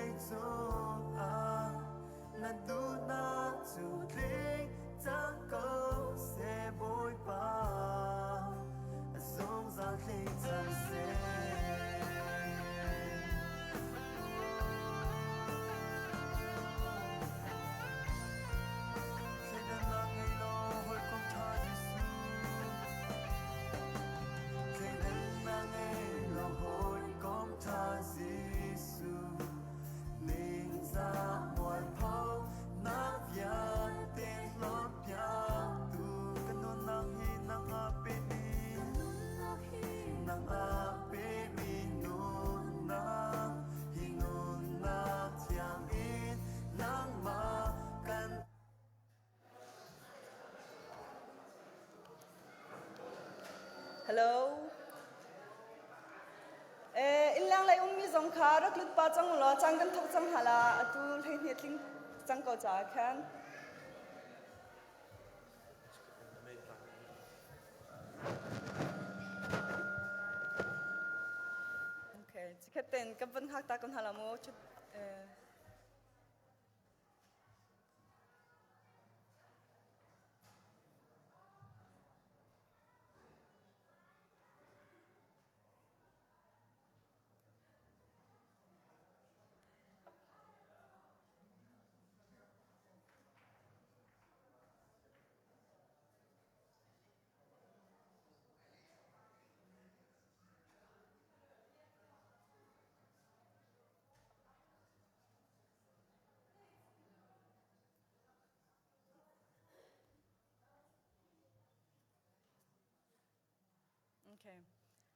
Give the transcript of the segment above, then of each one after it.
Vawleicung ah na duhnak cu tling cang ko seh Bawipa, a zungzal tling cang seh. Thleidannak ngei law hawikom ṭha Jesuh. Thleidannak ngei law hawikom ṭha Jesuh. Ningzah mualpho nak vialte hlawtpiaktu ka nunnak hi nang a pemi nang a pemi nunnak hi nunnak thiang in nangmah kan Hello. Eh, innleng lei ummi zong kha rak lut pa cang law cang kan thok cang hala atu hleihnih tling cang ko caah khan. Okay, chikhat ten kan van hak ta kan hala mu. Eh, Okay.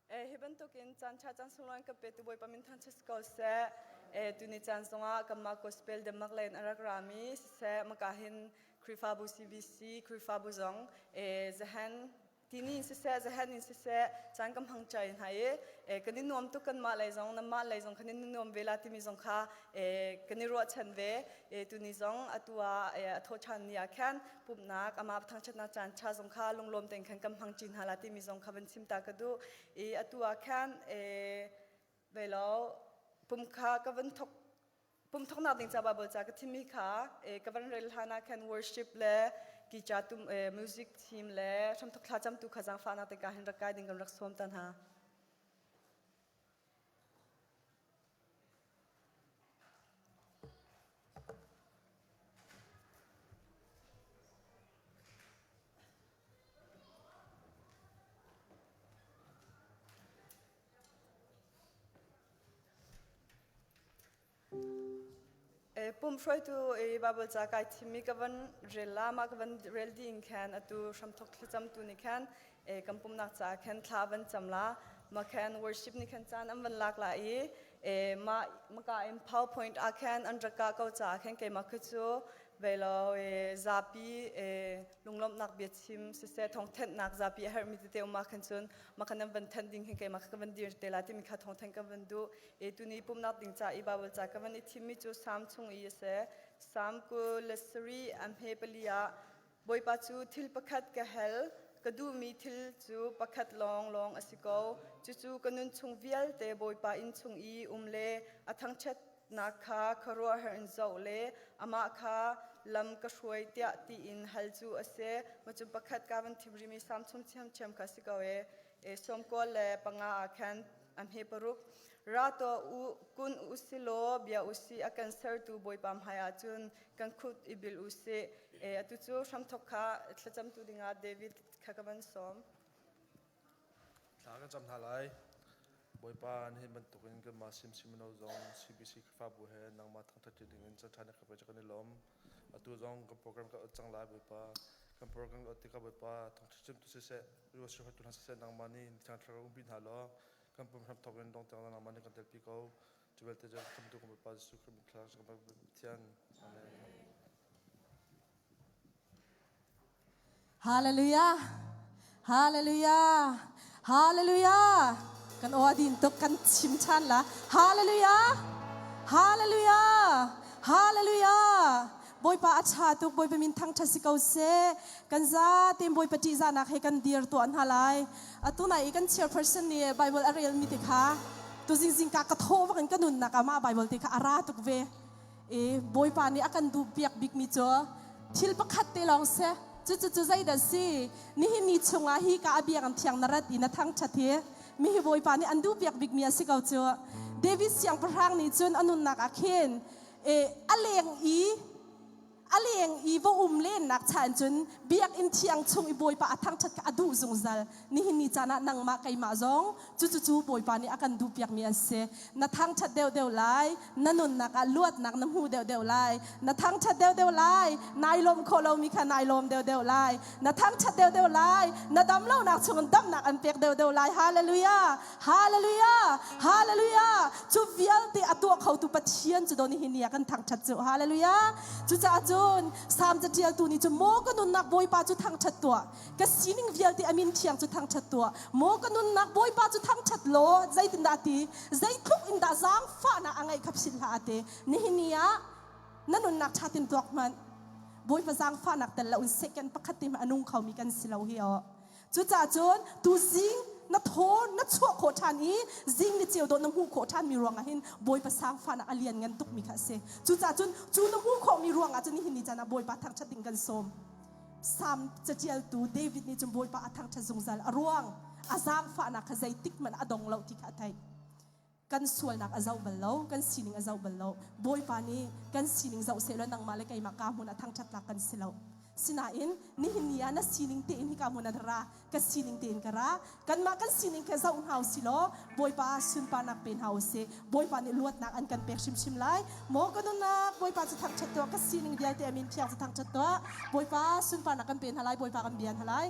Eh, hi bantukin caan ṭha caan sunglawi ka pe tu Bawipa min thangṭhat si ko seh. Eh, tuni caan zongah kanmah gospel Denmark lei in a rak rami siseh, maka hin Khrihfabu CBC, Khrihfabu zong eh, zahan tini in siseh zahan in siseh caan kan hmang chai hna i kan i nuam tuk kanmah lei zong nanmah lei zong kan i nuam ve la timi zong kha kan i ruahchan ve. Tuni zong atu ah a thawh ṭhan ni ah khan pumhnak amah thangṭhatnak caan ṭha zong kha lunglawm tein khan kan hmang ṭi hna la timi zong kha van chim ta ka duh i atu ah khan ve lo pum kha ka van thok pum thoknak ding ca Bible ca ka thimmi kha ka van rel hlan ah khan worship le guitar tum music team le hramthok thlacam tu kha zaangfahnak te ka hin rak kai ding kan rak sawm ta hna. Pum hruaitu i Baibal ca kai thimmi ka van rel la, mah ka van rel dih in khan atu hramthok thlacamtu nih khan kan pumnak ca khan thla van cam la. Mah khan worship nih khan caan an van lak la i mah maka in PowerPoint ah khan an rak kah ko caah khan keimah khi cu ve lo zapi lunglawmhnak biachim siseh thawngthanhnak zapi a herhmi tete um ah khan cun mah khan nan van thanh ding hin keimah kha ka van dir te la timi kha thawngthanh ka van duh. E tuni pumnak ding ca i Bible ca ka van i thimmi cu Salm chung i a si. Salm 23 a hme pali ah Bawipa cu thil pakhat ka hal, ka duhmi thil cu pakhat lawnglawng a si ko. Cucu ka nun chung vialte Bawipa inn chung i um le a thangṭhatnak kha khuaruahhar in zoh le amah kha lam ka hruai tiah tiin hal cu a si. Macun pakhat ka van thim rimi Salm chung ṭhiamṭhiam kha a si ko e. E 95 ah khan a hme paruk ra tuah u kun u si law bia u si a kan sertu Bawipa hmai ah cun kan khut i bil u sih. E atu cu hramthok kha thlacamtu dingah David kha ka van sawm. Thla kan cam hna lai. Bawipa nihin bantukin kanmah simsim no zong CBC Khrihfabu he nangmah thangṭhat ṭi dingin caanṭha na ka pek cu kan i lawm. Atu zong kan program ka ot cang lai Bawipa. Kan program ka ot tikah Bawipa thangṭhat chimtu siseh, ruahsir hotu hna siseh nangmah nih Thiang Thlarau umpi hna law kan pum hram thawk in dong tiang nangmah nih kan telpi ko. Cu vialte cu khamtu kan Bawipa Jesuh Khrih min thla kan Pathian. Amen. Hallelujah. Hallelujah. Hallelujah. Kan aw din tuk kan chim than la. Hallelujah. Hallelujah. Hallelujah. Bawipa a tha tuk Bawipa min thangthat si ko seh. Kan za tein Bawipa ṭihzahnak he kan dir tuah hna lai. Atu nai i kan chairperson nih Bible a rel mi te kha. Tu zingzing ka ka tho bak in ka nunnak ah mah Bible te kha a ra tuk ve. E Bawipa nih a kan duh piak bik mi cu thil pakhat te lawng si. Cu cu cu zeidah si? Nihin ni chungah hi ka a biakinn thiang na rat i na thangṭhat hi mi hi Bawipa nih an duh piak bik mi a si ko cu. David siangpahrang nih cun a nunnak ah khin e a leng i a leng i va um lennak chan cun biakinn thiang chung i Bawipa a thangṭhat kha a duh zungzal. Nihin ni caan ah nangmah keimah zong cucu Bawipa nih a kan duhpiakmi an si. Na thangṭhat deuhdeuh lai, na nunnak ah luatnak na hmu deuhdeuh lai. Na thangṭhat deuhdeuh lai, nai lawm khawh lomi kha nai lawm deuhdeuh lai. Na thangṭhat deuhdeuh lai, na dam lonak chungin damnak an pek deuhdeuh lai. Hallelujah! Hallelujah! Hallelujah! Cu vialte a tuah khotu Pathian cu do nihin ni ah kan thangṭhat cu. Hallelujah! Cucaah cun Salm caṭialtu nih cun maw ka nunnak Bawipa cu thangṭhat tuah. Ka sining vialte a min thiang cu thangṭhat tuah. Maw ka nunnak Bawipa cu thangṭhat law zeitindah a ti? Zeitluk in dah zaangfahnak a ngeih kha philh hlah a ti. Nihin ni ah na nunnak ṭha tin tuak hmanh. Bawipa zaangfahnak tel lo in second pakhat te hmanh a nung khomi kan si lo hi aw. Cucaah cun tuzing na thaw na chuah khawh ṭhan i zing ni ceu dawh na hmuh khawh ṭhanmi ruangah hin Bawipa sangfahnak a lian ngan tukmi kha a si. Cucaah cun cu na hmuh khawhmi ruangah cun nihin ni caan ah Bawipa thangṭhat ding kan sawm. Salm caṭialtu David nih cun Bawipa a thangṭhat zungzal. A ruang a zaangfahnak kha zeitik hmanh a dong lo ti kha a theih. Kan sualnak a zoh bal lo, kan sining a zoh bal lo. Bawipa nih kan sining zoh sehlaw nangmah le keimah ka hmun ah thangṭhat tlak kan si lo. Sinain nihin ni ah na sining tein hika hmun ah na ra, ka sining tein ka ra. Kanmah kan sining kha zoh hna usih law Bawipa sunparnak pe hna usih. Bawipa nih luatnak an kan pek hrimhrim lai. Maw ka nunnak Bawipa cu thangṭhat tuah, ka sining vialte a min thiang cu thangṭhat tuah. Bawipa sunparnak kan pe hna lai, Bawipa kan bia hna lai.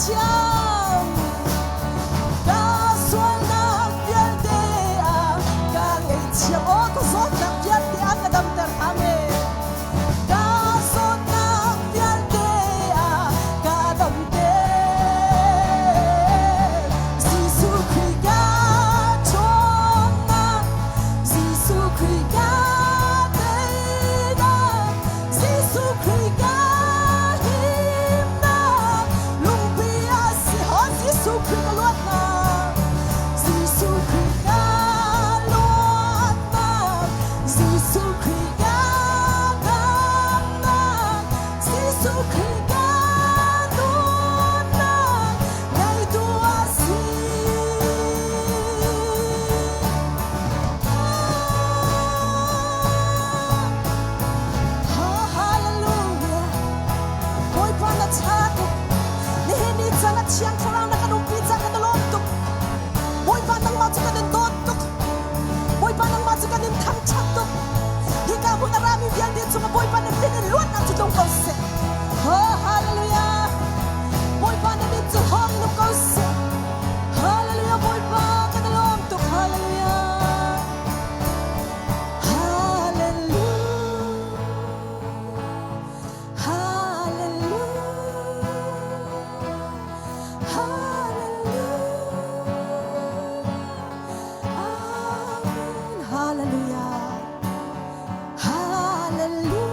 ngaihthiam. Ka sualnak vialte a ka ngaihthiam. Aw, ka zawtnak vialte a ka damter. Amen. Ka zawtnak vialte a ka damter. Jesuh Khrih ka ṭhawnnak, Jesuh Khrih ka teinak, Jesuh Khrih ka himnak, lungpi a si. Oh, Jesuh Khrih ka luatnak, Jesuh Khrih ka luatnak, Jesuh Khrih ka damnak, Jesuh Khrih ka nunnak, ngeitu a si. Oh, hallelujah. Bawipa na ṭha tuk. Nihin ni caan a thiang thlarau na kan umpi cang kan i lawm tuk. Bawipa nangmah cu kan in dawt tuk. Bawipa nangmah cu kan in thangṭhat tuk. Hika hmun a rami vialte cungah Bawipa na min in luatnak cu tlung ko seh. Oh, hallelujah. Bawipa na min cu hawng in um ko seh. Hallelujah, Bawipa kan i lawm tuk. Hallelujah. Hallelujah. Hallelujah. Hallelujah. Amen. Hallelujah. Hallelujah.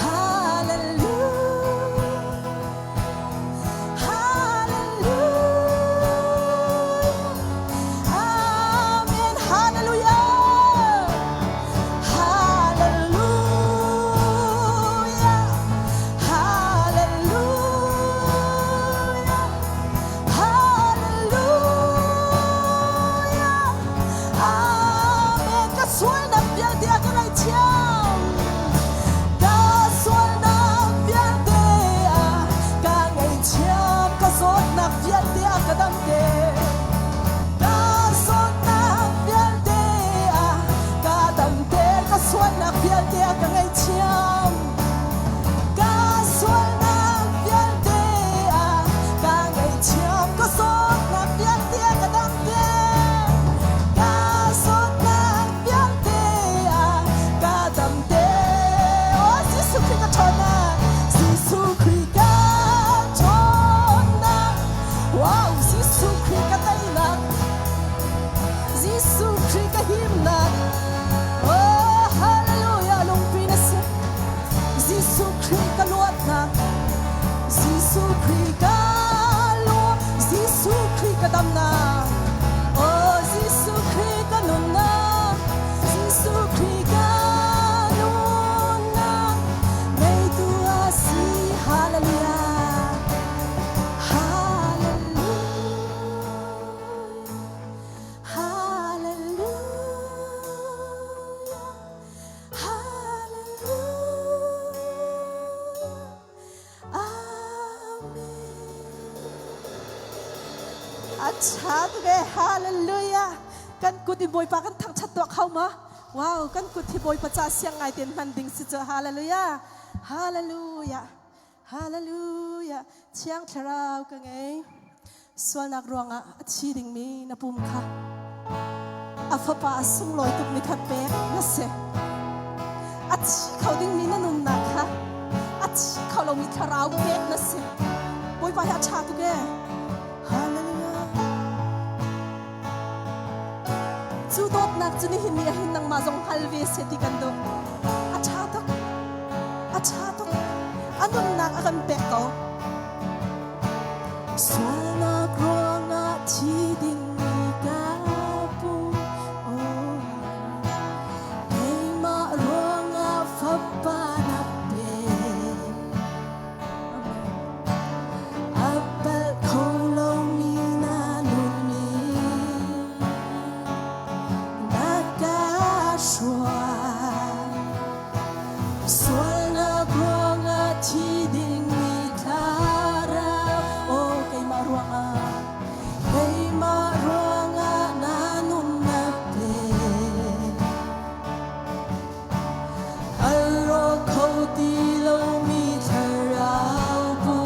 Hallelujah. Hallelujah. Amen. Hallelujah. Hallelujah. Hallelujah. Hallelujah. Amen. Ka sualnak vialte a ka ngaihthiam. Ka sualnak vialte a ka ngaihthiam. Ka zawtnak vialte a ka damter. Ka zawtnak vialte a ka damter. Ka sualnak vialte a ka ngaihthiam. Ka sualnak vialte a ka ngaihthiam. Ka zawtnak vialte a ka damter. Ka zawtnak vialte a ka damter. Oh, Jesuh Khrih ka ṭhawnnak. Jesuh Khrih ka ṭhawnnak. Wow, Jesuh Khrih ka teinak. Jesuh Khrih ka himnak. Oh, hallelujah, lungpi na si. Jesuh Khrih ka luatnak. Jesuh Khrih ka luat. Jesuh Khrih ka damnak. Oh, Jesuh Khrih ka nunnak. Jesuh Khrih ka nunnak. Ngeitu a si. Hallelujah. Hallelujah. Hallelujah. Hallelujah. Amen. A ṭha tuk ee. Hallelujah. Kan kut in Bawipa kan thangṭhat tuah kho ma? Wow, kan kut hi Bawipa ca siang ngai tein hman ding si cu. Hallelujah. Hallelujah. Hallelujah. Thiang Thlarau ka ngei. Sualnak ruangah a thi dingmi na pum kha a fapa a sunglawi tukmi kha pek na si. A thi kho dingmi na nunnak kha a thi kho lomi thlarau pek na si. Bawipa hi a ṭha tuk ee. Hallelujah. Cu dawtnak cu nihin ni ah hin nangmah zong hngal ve seh ti kan duh. A ṭha tuk. A ṭha tuk. A nunnak a kan pek ko. Sualnak ruangah thi dingmi ka pum. Oh, keimah ruangah fapa na pek. A palh kho lomi na nun na ka hruai. Sualnak ruangah thi dingmi thlarau, oh keimah ruangah, keimah ruangah na nunnak pek. A rawk kho ti lomi thlarau pum.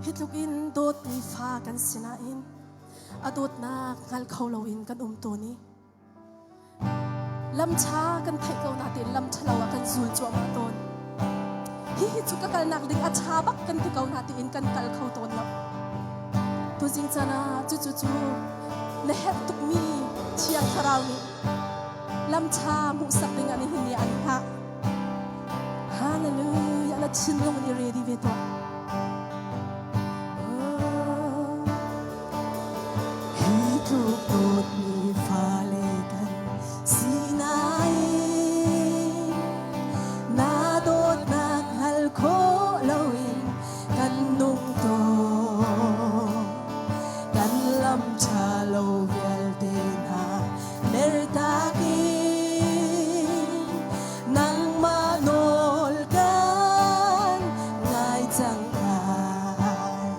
Hi tluk in dawtmi fa kan si nain a dawtnak hngal kho loin kan um tawn i lam ṭha kan theih ko natein lam ṭhalo ah kan zul cuahmah tawn. Hihi cu ka kalnak ding a ṭha bak kan ti ko natein kan kal kho tawn lo. Tuzing caan ah cucu cu na herh tukmi Thiang Thlarau nih lam ṭha hmuhsak ding ah nihin ni an hngah. Hallelujah na thinlung in i ready ve tuah. Hi tluk dawtmi fale kan si nain na dawtnak hngal khawh loin kan nung tawn. Kan lam ṭha lo vialte hna mertak in nangmah nawl kan ngai cang lai.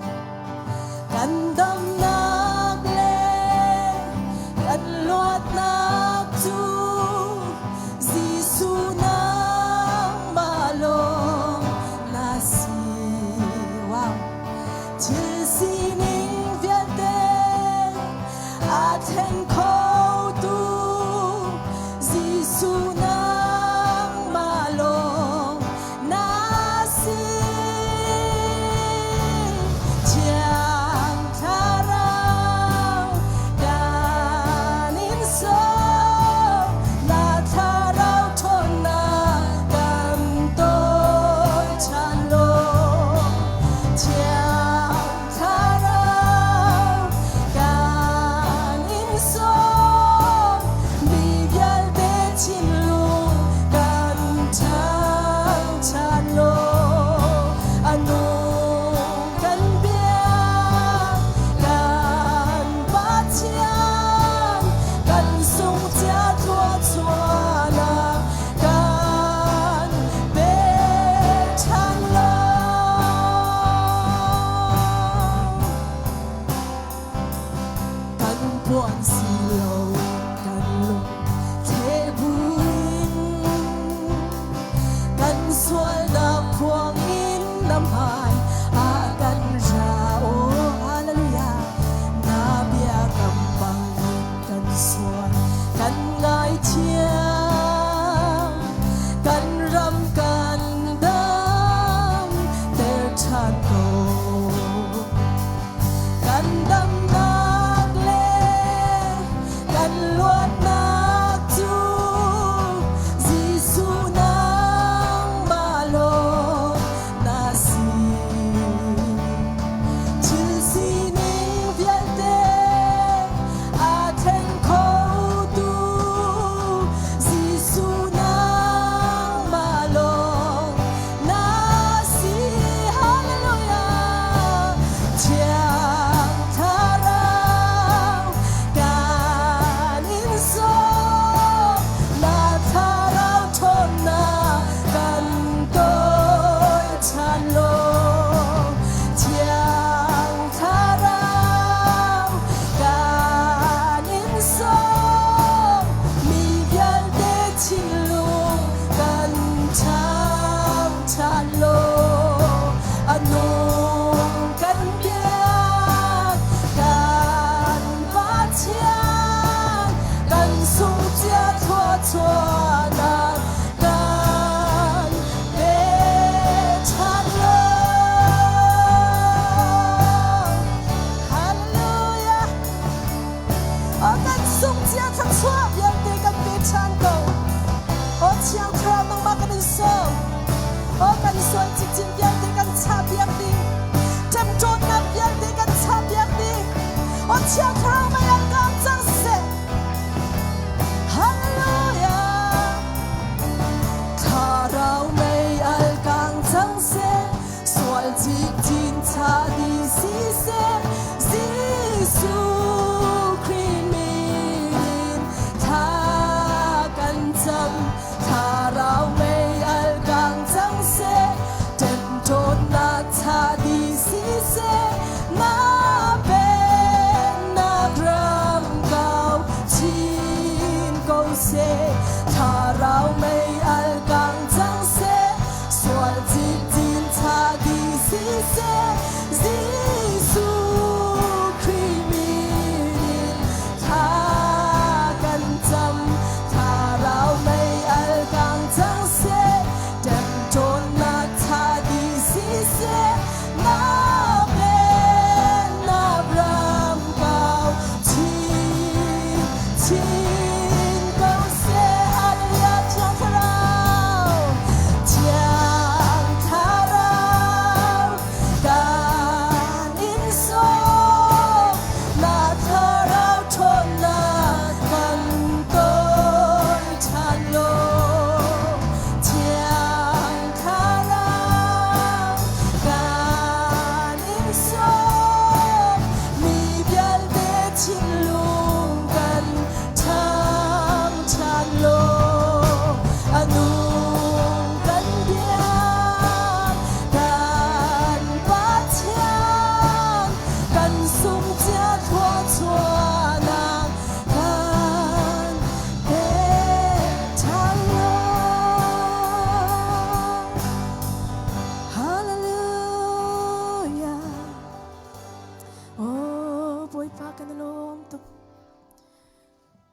Kan damnak le kan luatnak cu Jesuh nangmah lawng na si. Wow. Thil sining vialte aa thleng khotu Jesuh nangmah lawng na si. Thiang Thlarau kan in sawm, na Thlarau ṭhawnnak kan tawi ṭhan law. Thiang Thlarau kan in sawm, mi vialte thinlung kan ṭhang ṭhan law. A nung kan biak, kan Pathian, kan sung cia thluachuahnak kan pe ṭhan law. Kan puan si lo kan lung thle buin kan sualnak phuang in na hmai ah kan ra. Oh, hallelujah. Na biakam bangin kan sual kan ngaithiam, kan ram kan dam ter ṭhan ko. Kan damnak le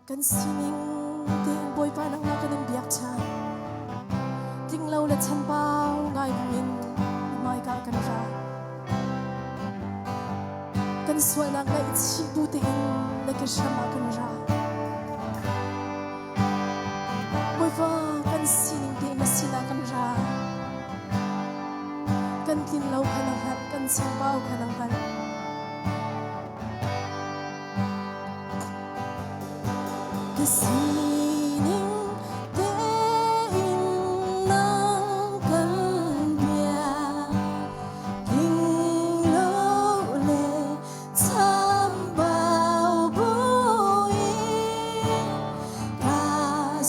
Kan sining tein Bawipa nangmah kan in biak ṭhan. Tlinglo le chambau ngai buin na hmaika kan ra. Kan sualnak ngaihchih bu tein na ke hram ah kan ra. Bawipa kan sining tein na sinah kan ra. Kan tlin lo kha na hngalh, kan chambau kha na hngalh. Ka sining tein nang kan bia tling lo le chambau buin ka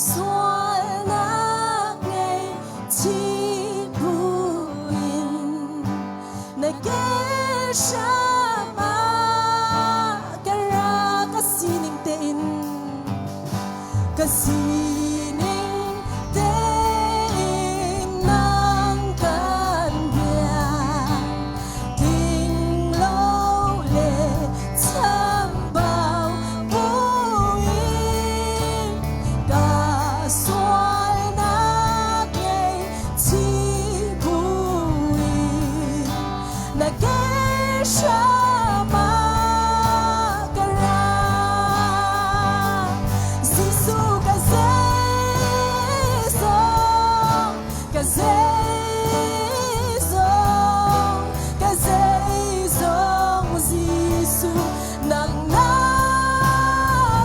sualnak ngei chih buin na ke hram ah ka ra ka sining tein ka sining tein nang kan bia tling lo le chambau buin ka sualnak ngei chih buin na ke hram ah ka ra Jesuh ka zeizong ka zeizong ka zeizong Jesuh nang na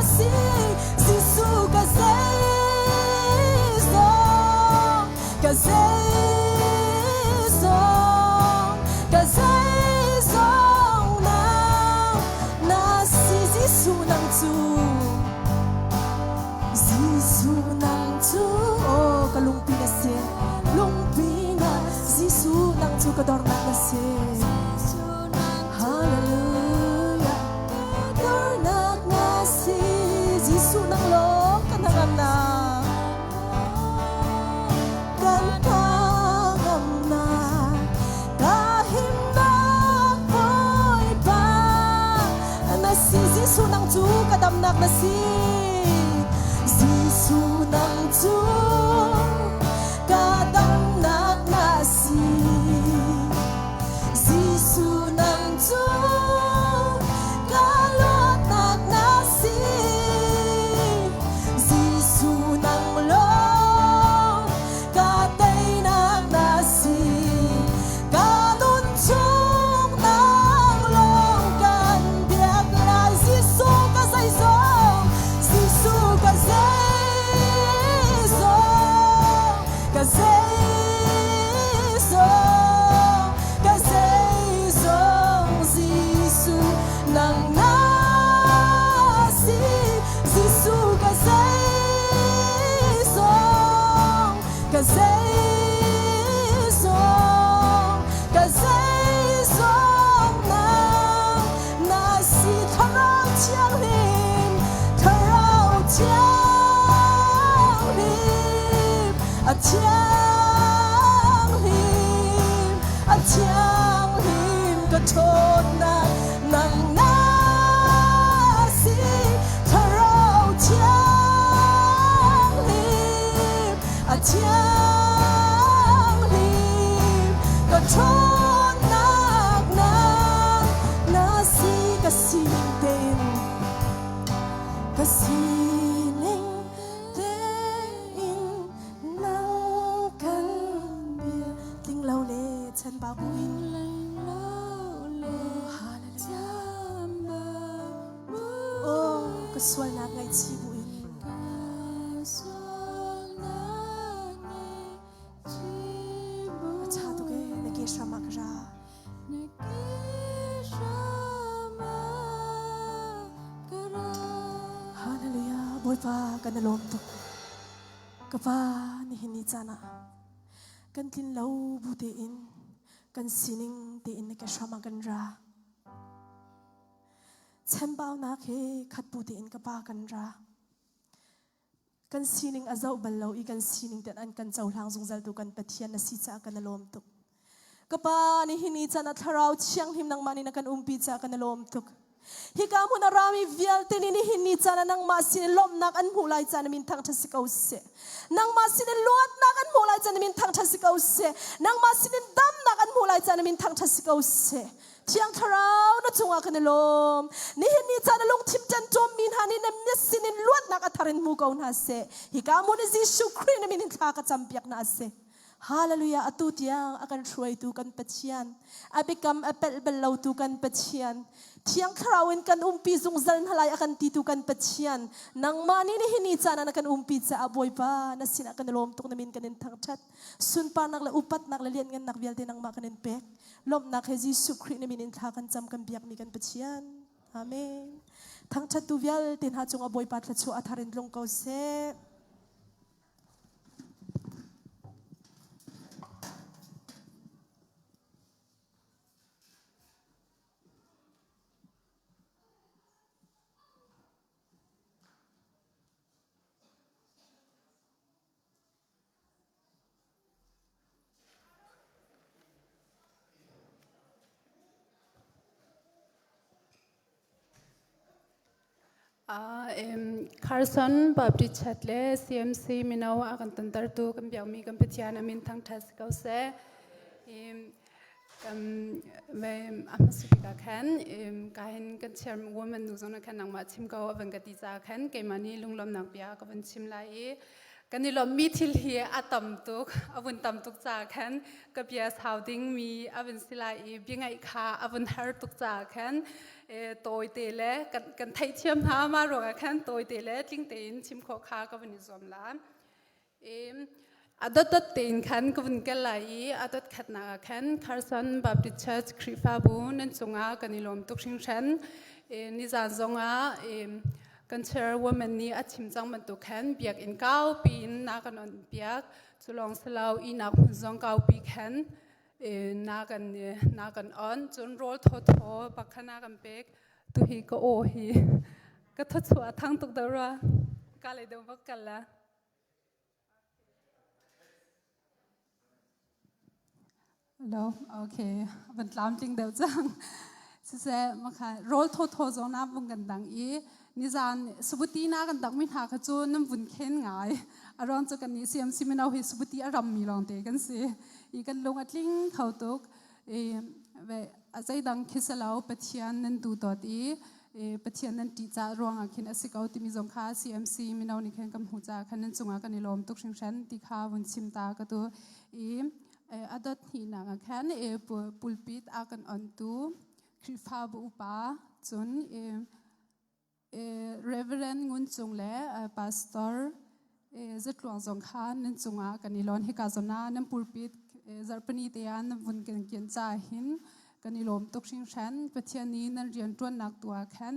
si Jesuh ka zeizong ka zeizong ka zeizong nang na si Jesuh nang cu Jesuh nang cu oh ka lungpi na si lungpi na Jesuh nang cu ka dornak na si Hallelujah dornak na si Jesuh nang lawng ka hnangam na Kan hnangamnak ka himnak Bawipa na si Jesuh nang cu ka damnak na si Jesuh nang cu ka damnak na si Jesuh nang cu ka luatnak na si. Jesuh nang lawng ka teinak na si. Ka nun chung nang lawng kan biak lai. Jesuh ka zeizong, Jesuh ka zeizong, ka zeizong, ka zeizong Jesuh nang na si Jesuh ka zeizong ka zeizong ka zeizong nang na si Thlarau Thianghlim Thlarau Thianghlim a thianghlim a thianghlim ka ṭhawnnak nang na si Thlarau thianghlim a thianghlim ka ṭhawnnak nang na si ka sining tein ka sining tein nang kan bia tling lo le chan ba buin Hallelujah Oh ka sualnak ngaihchih buin a ṭha tuk ee na ke hram ah ka ra Hallelujah Bawipa kan i lawm tuk ka pa nihin ni caan ah kan tlin lo bu tein kan sining tein na ke hram ah kan ra chambaunak he khat bu tein ka pa kan ra Kan sining a zoh bal lo i kan sining ten an kan cohlang zungzal tu kan Pathian na si caah kan i lawm tuk. Ka Pa nihin ni caan ah Thlarau Thianghlim nangmah nih na kan umpi caah kan i lawm tuk. Hika hmun a rami vialte nih nihin ni caan ah nangmah sin in lawmhnak an hmuh lai caan min thangṭhat si ko seh. Nangmah sin in luatnak an hmuh lai caan min thangṭhat si ko seh. Nangmah sin in damnak an hmuh lai caan min thangṭhat si ko seh. Thiang Thlarau na cungah kan i lawm. Nihin ni caan a lungthim ṭanṭawm mi hna nih na sin in luatnak a thar in hmu ko hna seh. Hika hmun i Jesuh Khrih na min in thla ka campiak hna seh. Hallelujah atu tiang a kan hruaitu kan Pathian a biakam a pelh bal lotu kan Pathian Thiang Thlarau in kan umpi zungzal hna lai a kan titu kan Pathian nangmah nih nihin ni caan ah na kan umpi caah Bawipa na sinah kan i lawm tuk na min kan in thangṭhat sunparnak le upatnak le lianngannak vialte nangmah kan in pek lawmhnak he Jesuh Khrih na min in thla kan cam kan biakmi kan Pathian Amen thangṭhattu vialte hna cungah Bawipa thluachuah a thar in tlung ko seh. Carson Baptist Church le CMC mino a kan tontertu kan biakmi kan Pathian a min thangṭhat si ko seh. A hmasa bik ah khan ka hin kan chair woman nu zong khan nangmah chim ko a van ka ti caah khan keimah nih lunglawmnak bia ka vun chim lai i kan i lawmhmi thil hi a tam tuk a vun tam tuk caah khan ka bia sau dingmi a vun si lai i bia ngaih kha a vun har tuk caah khan tawite le kan theihthiam hna mah ruangah khan tawite le tling tein chim khawh kha ka vun i zuam la. A dotdot tein khan ka vun kal lai i a dot khatnak ah khan Carson Baptist Church Khrihfabu nan cungah kan i lawm tuk hringhran. Nizan zongah kan chairwoman nih a chim cang bantuk khan biakinn kaupi in na kan on piak. Cu lawng si lo ihnak hmun zong kaupi khan na kan na kan on. Cun rawl thawthaw bak kha na kan pek. Tuhi ka aw hi ka thawchuah thang tuk deuh rua. Ka lei deuh bak kal la. Hello, okay. Van tlamtling deuh cang. Siseh, makha rawl thawthaw zong na vung kan dang i nizan subuti na kan dang mi hna kha cu nan vun khen ngai. A ruang cu kan nih CMC mino hi subuti a ram mi lawng te kan si. I kan lung a tling kho tuk. I ve a zeidang khi selo Pathian nan tu dawt i Pathian nan ṭih caah ruangah khin a si ko timi zong kha CMC mino nih khan kan hmuh caah khan nan cungah kan i lawm tuk hringhran ti kha vun chim ta ka tu i a dot hnihnak ah khan pulpit a kan ontu Khrihfabu upa cun Reverend Ngun Cung le Pastor Zatluang zong kha nan cungah kan i lawn hika zawn ah nan pulpit zarhpini te ah nan vun kan kian caah hin kan i lawm tuk hringhran. Pathian nih nan rian ṭuannak tu ah khan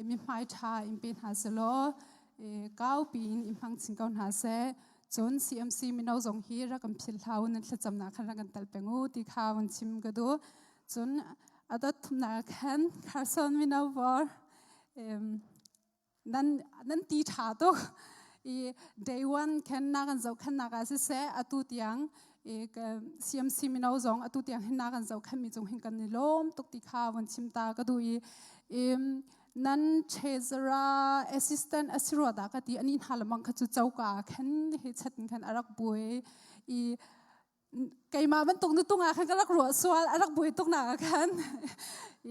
mi hmai ṭha in pe hna selaw kaupi in i hmang chin ko hna seh. Cun CMC mino zong hi rak kan philh hlah u nan thlacamnak khan rak kan tal peng u ti kha vun chim ka duh. Cun a dot thumnak ah khan Carson mino bor nan nan ti ṭha tuk i day one khan na kan zohkhannak ah siseh atu tiang i CMC mino zong atu tiang hin na kan zohkhan mi cung hin kan i lawm tuk ti kha vun chim ta ka duh i nan treasurer assistant a si rua dah ka ti ani hna lamang kha cu choka khan he chat in khan a rak buai i keimah bantuk nutung ah khan ka rak ruah sual a rak buai tuk nak ah khan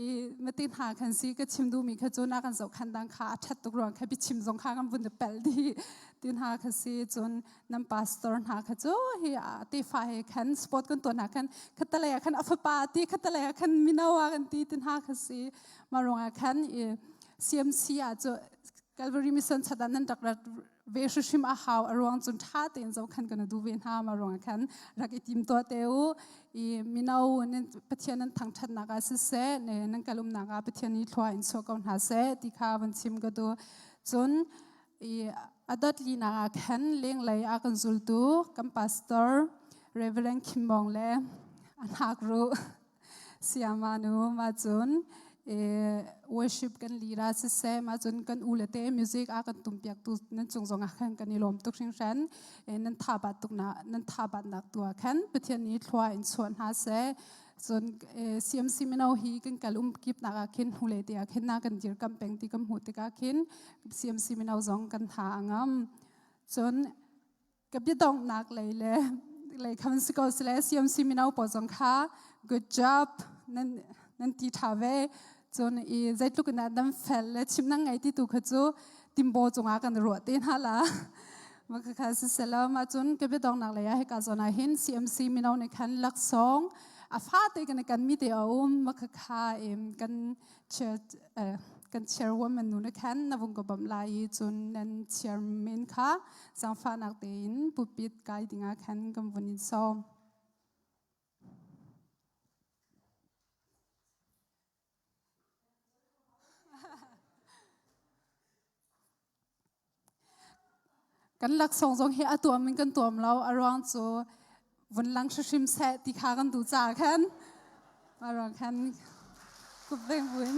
i mati hna khan si ka chim duhmi kha cu na kan zoh khan dang kha a ṭhat tuk ruang kha biachim zong kha kan vun pel dih ti hna kha si cun nan pastor hna kha cu hi tefa he khan sport kan tuah hna khan khatalei ah khan a fapa ti khatalei ah khan mino ah kan ti ti hna kha si mah ruangah khan i CMC ah cu Calvary Mission chat ah nan rak rat ve hrimhrim a hau a ruang cun ṭha tein zohkhan kan duh ve hna ma ruangah khan rak i tim tuah te u i mino nan Pathian nan thangṭhatnak ah siseh ne nan kal umnak ah Pathian nih thlua in chuah ko hna seh ti kha vun chim ka duh cun i a dot linak ah khan lenglei a kan zultu kan pastor Reverend Kim Bong le a hnak ruh Siama nu ma cun worship kan lira siseh ma cun kan u le te music a kan tum piak tu nan cung zong ah khan kan i lawm tuk hringhran nan tha bat tuk na nan tha bat nak tu ah khan Pathian nih thlua in chuah hna seh. Cun CMC mino hi kan kal um kip nak ah khin hnulei te ah khin na kan dir kam peng ti kan hmuh tikah khin CMC mino zong kan tha a ngam. Cun ka biadonghnak lei le lei khan si ko sile CMC mino pawl zong kha good job nan nan ti tha ve. Cun i zeitluk in dah nan fel le chim nan ngei ti tu kha cu timbo cungah kan ruah te hna la. Maka kha siselaw ma cun ka biadonghnak lei ah hika zawn ah hin CMC mino nih khan laksawng a fate kan kan mi te a um maka kha kan chair kan chairwoman nu nih khan na vung ka bawmh lai i cun nan chairman kha zaangfahnak tein pulpit kai dingah khan kan vun in sawm. Kan laksawng zong hi a tuam in kan tuam lo. A ruang cu vun lang hrimhrim seh ti kha kan duh caah khan a ruang khan kup veng buin.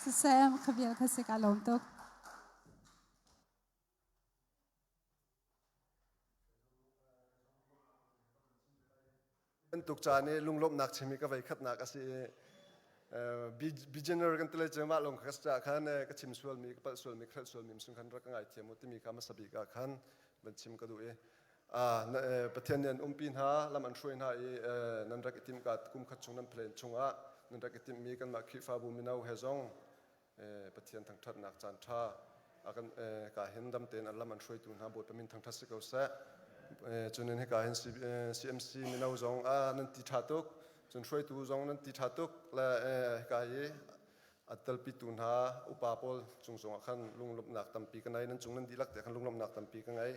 Siseh, kha vial kha si ka lawm tuk. Bantuk caan i lunglawmhnak chim hi ka vei khatnak a si i beginner kan ti lai cu mah lawng kha ka khan ka chim sualmi ka palh sualmi ka hrelh sualmi sung khan rak ka ngaithiam u timi kha hmasa bik ah khan van chim ka duh i Pathian nih an umpi hna lam an hruai hna i nan rak i timh ka kum khat chung nan plan chungah nan rak i timhmi kanmah Khrihfabu mino he zong Pathian thangṭhatnak caan ṭha a kan ka hin dam tein an lam an hruaitu hna Bawipa min thangṭhat si ko seh. Cun in hika hin CMC mino zong nan ti ṭha tuk, cun hruaitu zong nan ti ṭha tuk le hika hi a telpitu hna upa pawl cung zongah khan lunglawmhnak tampi ka ngei nan cung nan dihlak te khan lunglawmhnak tampi ka ngei.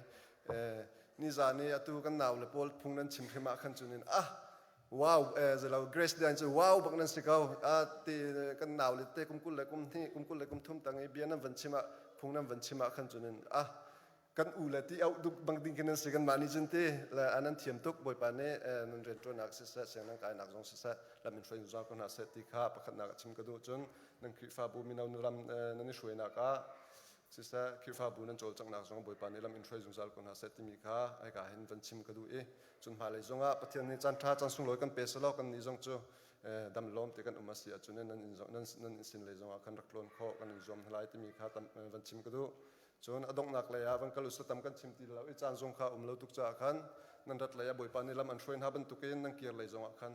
Nizan i atu kan nau le pawl phung nan chim hrim ah khan cun in ah Wow, zelo Grace Lian cu wow bak nan si ko. Ti kan nau le te kum 20 le kum hnih, kum 20 le kum thum tang i bia nan van chim ah phung nan van chim ah khan cun in ah kan u le ti auh duk bang ding khin nan si kan mah nih cun ti le nan thiam tuk Bawipa nih nan rianṭuannak siseh siang nan kainak zong siseh lam in hruai zungzal ko hna seh ti kha pakhatnak a chim ka duh cun nan Khrihfabu mino ram nan i hruainak ah siseh Khrihfabu nan cawlcanghnak zong Bawipa nih lam in hruai zungzal ko hna seh timi kha hika hin van chim ka duh i cun hmailei zongah Pathian nih caan ṭha caan sunglawi kan pe selaw kan nih zong cu dam lawm te kan um a si ahcun nan in nan nan sin lei zongah kan rak tlawn khawh kan in zuam hna lai timi kha tam van chim ka duh cun a donghnak lei ah van kal usa tam kan chim ti lo i caan zong kha um lo tuk caah khan nan rat lei ah Bawipa nih lam an hruai hna bantukin nan kir lei zongah khan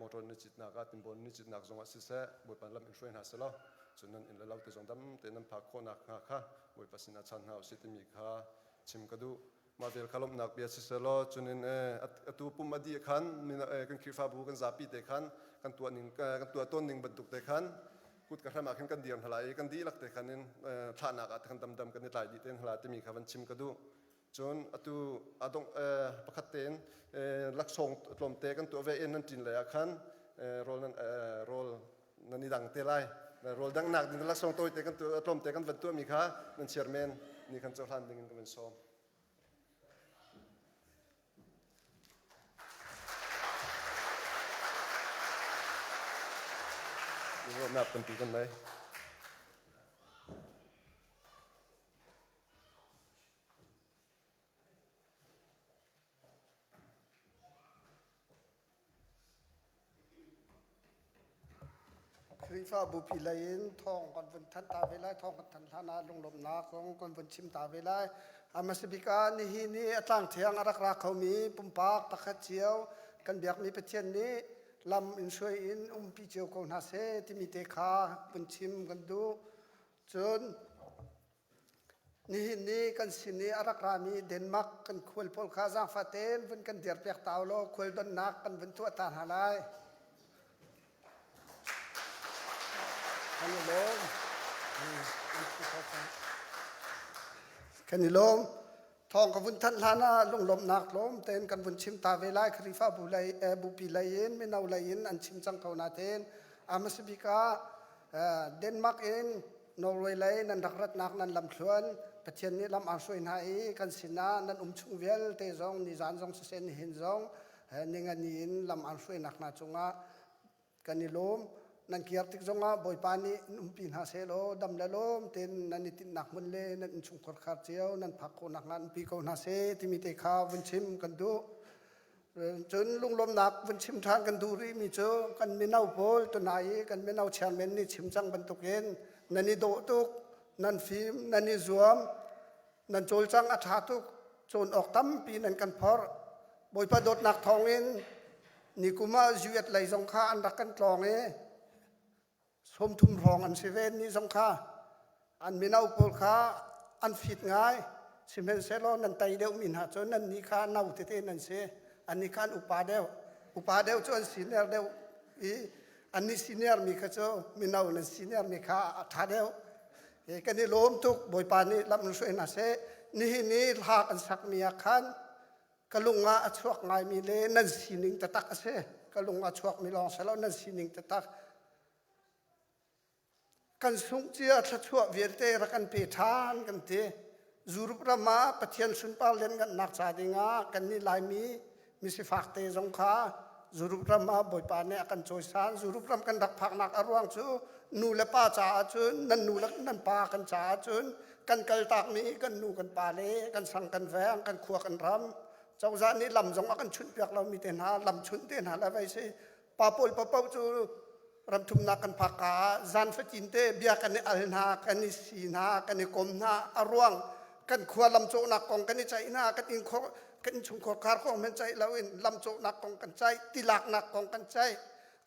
motor ni citnak ah timbon ni citnak zongah siseh Bawipa lam in hruai hna selaw cun nan inn le lo te zong dam te nan phak khawhnak hnga kha Bawipa sinah chan hna usih timi kha chim ka duh mah vel kha lawmhnak bia siselaw cunin atu pum a dih khan kan Khrihfabu kan zapi te khan kan tuah ning kan tuah tawn ning bantuk te khan kut ka hram ah khin kan dir hna lai i kan dihlak te khan in thlahnak ah khan damdam kan i tlai dih te hna lai timi kha van chim ka duh Cun atu a dongh pakhat tein laksawng tlawmte kan tuah ve i nan ṭin lei ah khan rawl nan rawl nan i dang te lai. Rawl danghnak ding laksawng tawite kan tuah tlawmte kan van tuahmi kha nan chairman nih khan cohlan ding in kan van sawm. Ruahnak tampi kan nei. Khrihfabu pi lei in thawng kan vun thanh ta ve lai thawng kan thanh hlan ah lunglawmhnak zong kan vun chim ta ve lai a hmasa bik ah nihin i a tlang thiang a rak ra khomi pumpak pakhat cio kan biakmi Pathian nih lam in hruai in umpi cio ko hna seh timi te kha vun chim kan duh cun Nihin ni kan sin i a rak rami Denmark kan khual pawl kha zaangfah tein vun kan dirpiak ta u law khual donnak kan vun tuah ta hna lai. Kan i lawm. Kan i lawm. Thawng ka vun thanh hlan ah lunglawmhnak tlawm tein kan vun chim ta ve lai. Khrihfabu lei, bupi lei in, mino lei in an chim cang ko nain a hmasa bik ah Denmark in Norway lei nan rak ratnak nan lamthluan Pathian nih lam aan hruai hna i kan sinah nan um chung vialte zong nizan zong siseh nihin zong ningani in lam aan hruainak hna cungah kan i lawm. Nan kir tik zongah Bawipa nih in umpi hna sehlaw dam le lawm tein nan i tinhnak hmun le nan innchungkhar khar cio nan phak khawh nakhnga in pi ko hna seh timi te kha vun chim kan duh. Cun lunglawmnak vun chim ṭhan kan duh rihmi cu kan mino pawl tunai i kan mino chairman nih chim cang bantukin nan i dawh tuk, nan fim, nan i zuam, nan cawlcang a ṭha tuk, cawn awk tampi nan kan phorh. Bawipa dawtnak thawngin nikum ah US lei zong kha an rak kan tlawng i 30 hrawng an si ve ni zong kha an mino pawl kha an fit ngai. Sihmanhsehlaw nan tei deuhmi hna cu nan nih kha no tete nan si, annih kha an upa deuh. Upa deuh cu an senior deuh i annih senior mi kha cu mino nan senior mi kha a ṭha deuh. Kan i lawm tuk. Bawipa nih lam in hruai hna seh. Nihin i hla kan sakmi ah khan ka lung ah a chuak ngaimi le nan sining taktak a si. Ka lung a chuakmi lawng si lo, nan sining taktak. Kan sungh cia thluachuah vialte rak kan pe ṭhan kan ti. Europe ram ah Pathian sunpar lianngannak ca dingah kannih Laimi misifak te zong kha Europe ram ah Bawipa nih a kan cawisan. Europe ram kan rak phaknak a ruang cu nu le pa caah cun nan nu le nan pa kan caah cun kan kaltakmi kan nu kan pa le kan sang kan veng kan khua kan ram cozah nih lam zong a kan chunh piak lomi te hna lam chunh te hna le vai si pa pawl paoh cu ramthumnak kan phak ka ah zan fatin te bia kan i al hna kan i si hna kan i kom hna a ruang kan khua lam cawhnak kong kan i ceih hna kan inn khor kan innchungkhar khar kong men ceih loin lam cawhnak kong kan ceih tilaknak kong kan ceih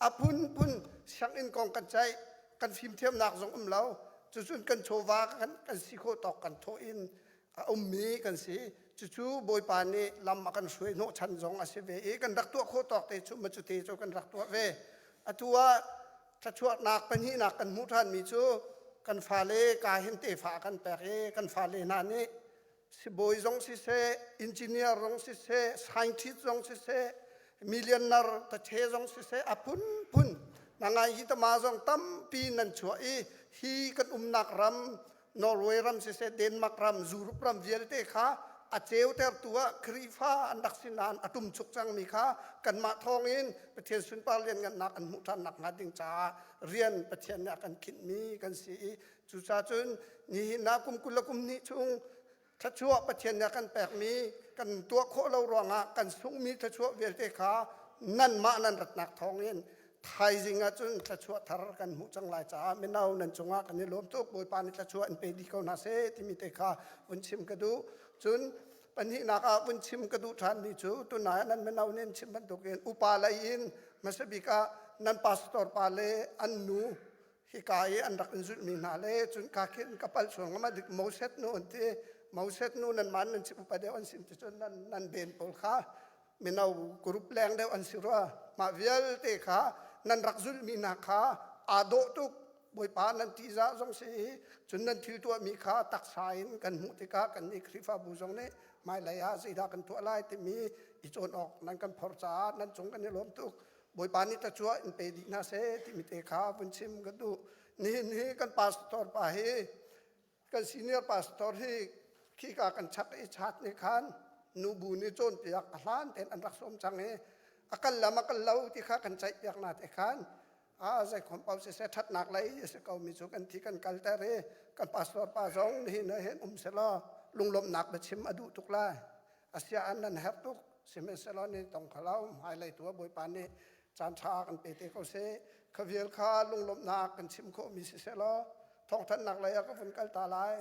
a phunphun sianginn kong kan ceih kan fimthiamnak zong um lo cucun kan chawva kan kan si khawh tawk kan thawh in a ummi kan si. Cucu Bawipa nih lam a kan hruai hnawhchan zong a si ve i kan rak tuah khawh tawk te cu ma cu te cu kan rak tuah ve. Atu ah thluachuahnak pahnihnak kan hmuh ṭhanmi cu kan fale ka hin tefa a kan pek i kan fale hna nih sibawi zong siseh, engineer zong siseh, scientist zong siseh, millionaire tathe zong siseh, a phunphun nangai hi tama zong tampi nan chuah i hi kan umnak ram Norway ram siseh Denmark ram Europe ram vialte kha a ceutertu ah Khrihfa an rak si nain a ṭumchuk cangmi kha kanmah thawngin Pathian sunpar lianngannak an hmuh ṭhan nakhnga ding caah rian Pathian nih a kan khinhmi kan si i cucaah cun nihin ah kum 20 le kum hnih chung thluachuah Pathian nih a kan pekmi kan tuah khawh lo ruangah kan sunghmi thluachuah vialte kha nanmah nan ratnak thawngin thaizing ah cun thluachuah thar kan hmuh cang lai caah mino nan cungah kan i lawm tuk. Bawipa nih thluachuah in pe dih ko hna seh timi te kha vun chim ka duh. Cun pahnihnak ah vun chim ka duh ṭhanmi cu tunai ah nan mino nih an chim bantukin upa lei in hmasa bik ah nan pastor pa le an nu hika i an rak in zulhmi hna le cun ka khin ka palh sual ngam dik Moses nu an ti. Moses nu nan man nan chim upa deuh an sin ti cun nan nan ben pawl kha mino group leng deuh an si rua. Mah vialte kha nan rak zulhmi hna kha aa dawh tuk. Bawipa nan ṭihzah zong si i cun nan thil tuahmi kha taksa in kan hmuh tikah kan nih Khrihfabu zong nih hmailei ah zeidah kan tuah lai timi i cawn awk nan kan phorh caah nan cung kan i lawm tuk. Bawipa nih thluachuah in pe dih hna seh timi te kha vun chim ka duh. Nihin hi kan pastor pa hi kan senior pastor hi khika kan chak i chat nih khan nubu nih cawnpiak a hlan tein an rak sawm cang i a kal lam a kal lo ti kha kan ceihpiak na te khan a zeikhom paoh siseh ṭhatnak lei a si ko mi cu kan thi kan kalter i kan pastor pa zong nihin ah hin um selaw lunglawmhnak biachim a duh tuk lai. Asia an nan herh tuk. Sihmanhsehlaw ni tong kho lo hmailei tu ah Bawipa nih caan ṭha kan pe te ko seh. Kha vial kha lunglawmhnak kan chim khawhmi siseh law thawngthanhnak lei ah ka vun kal ta lai.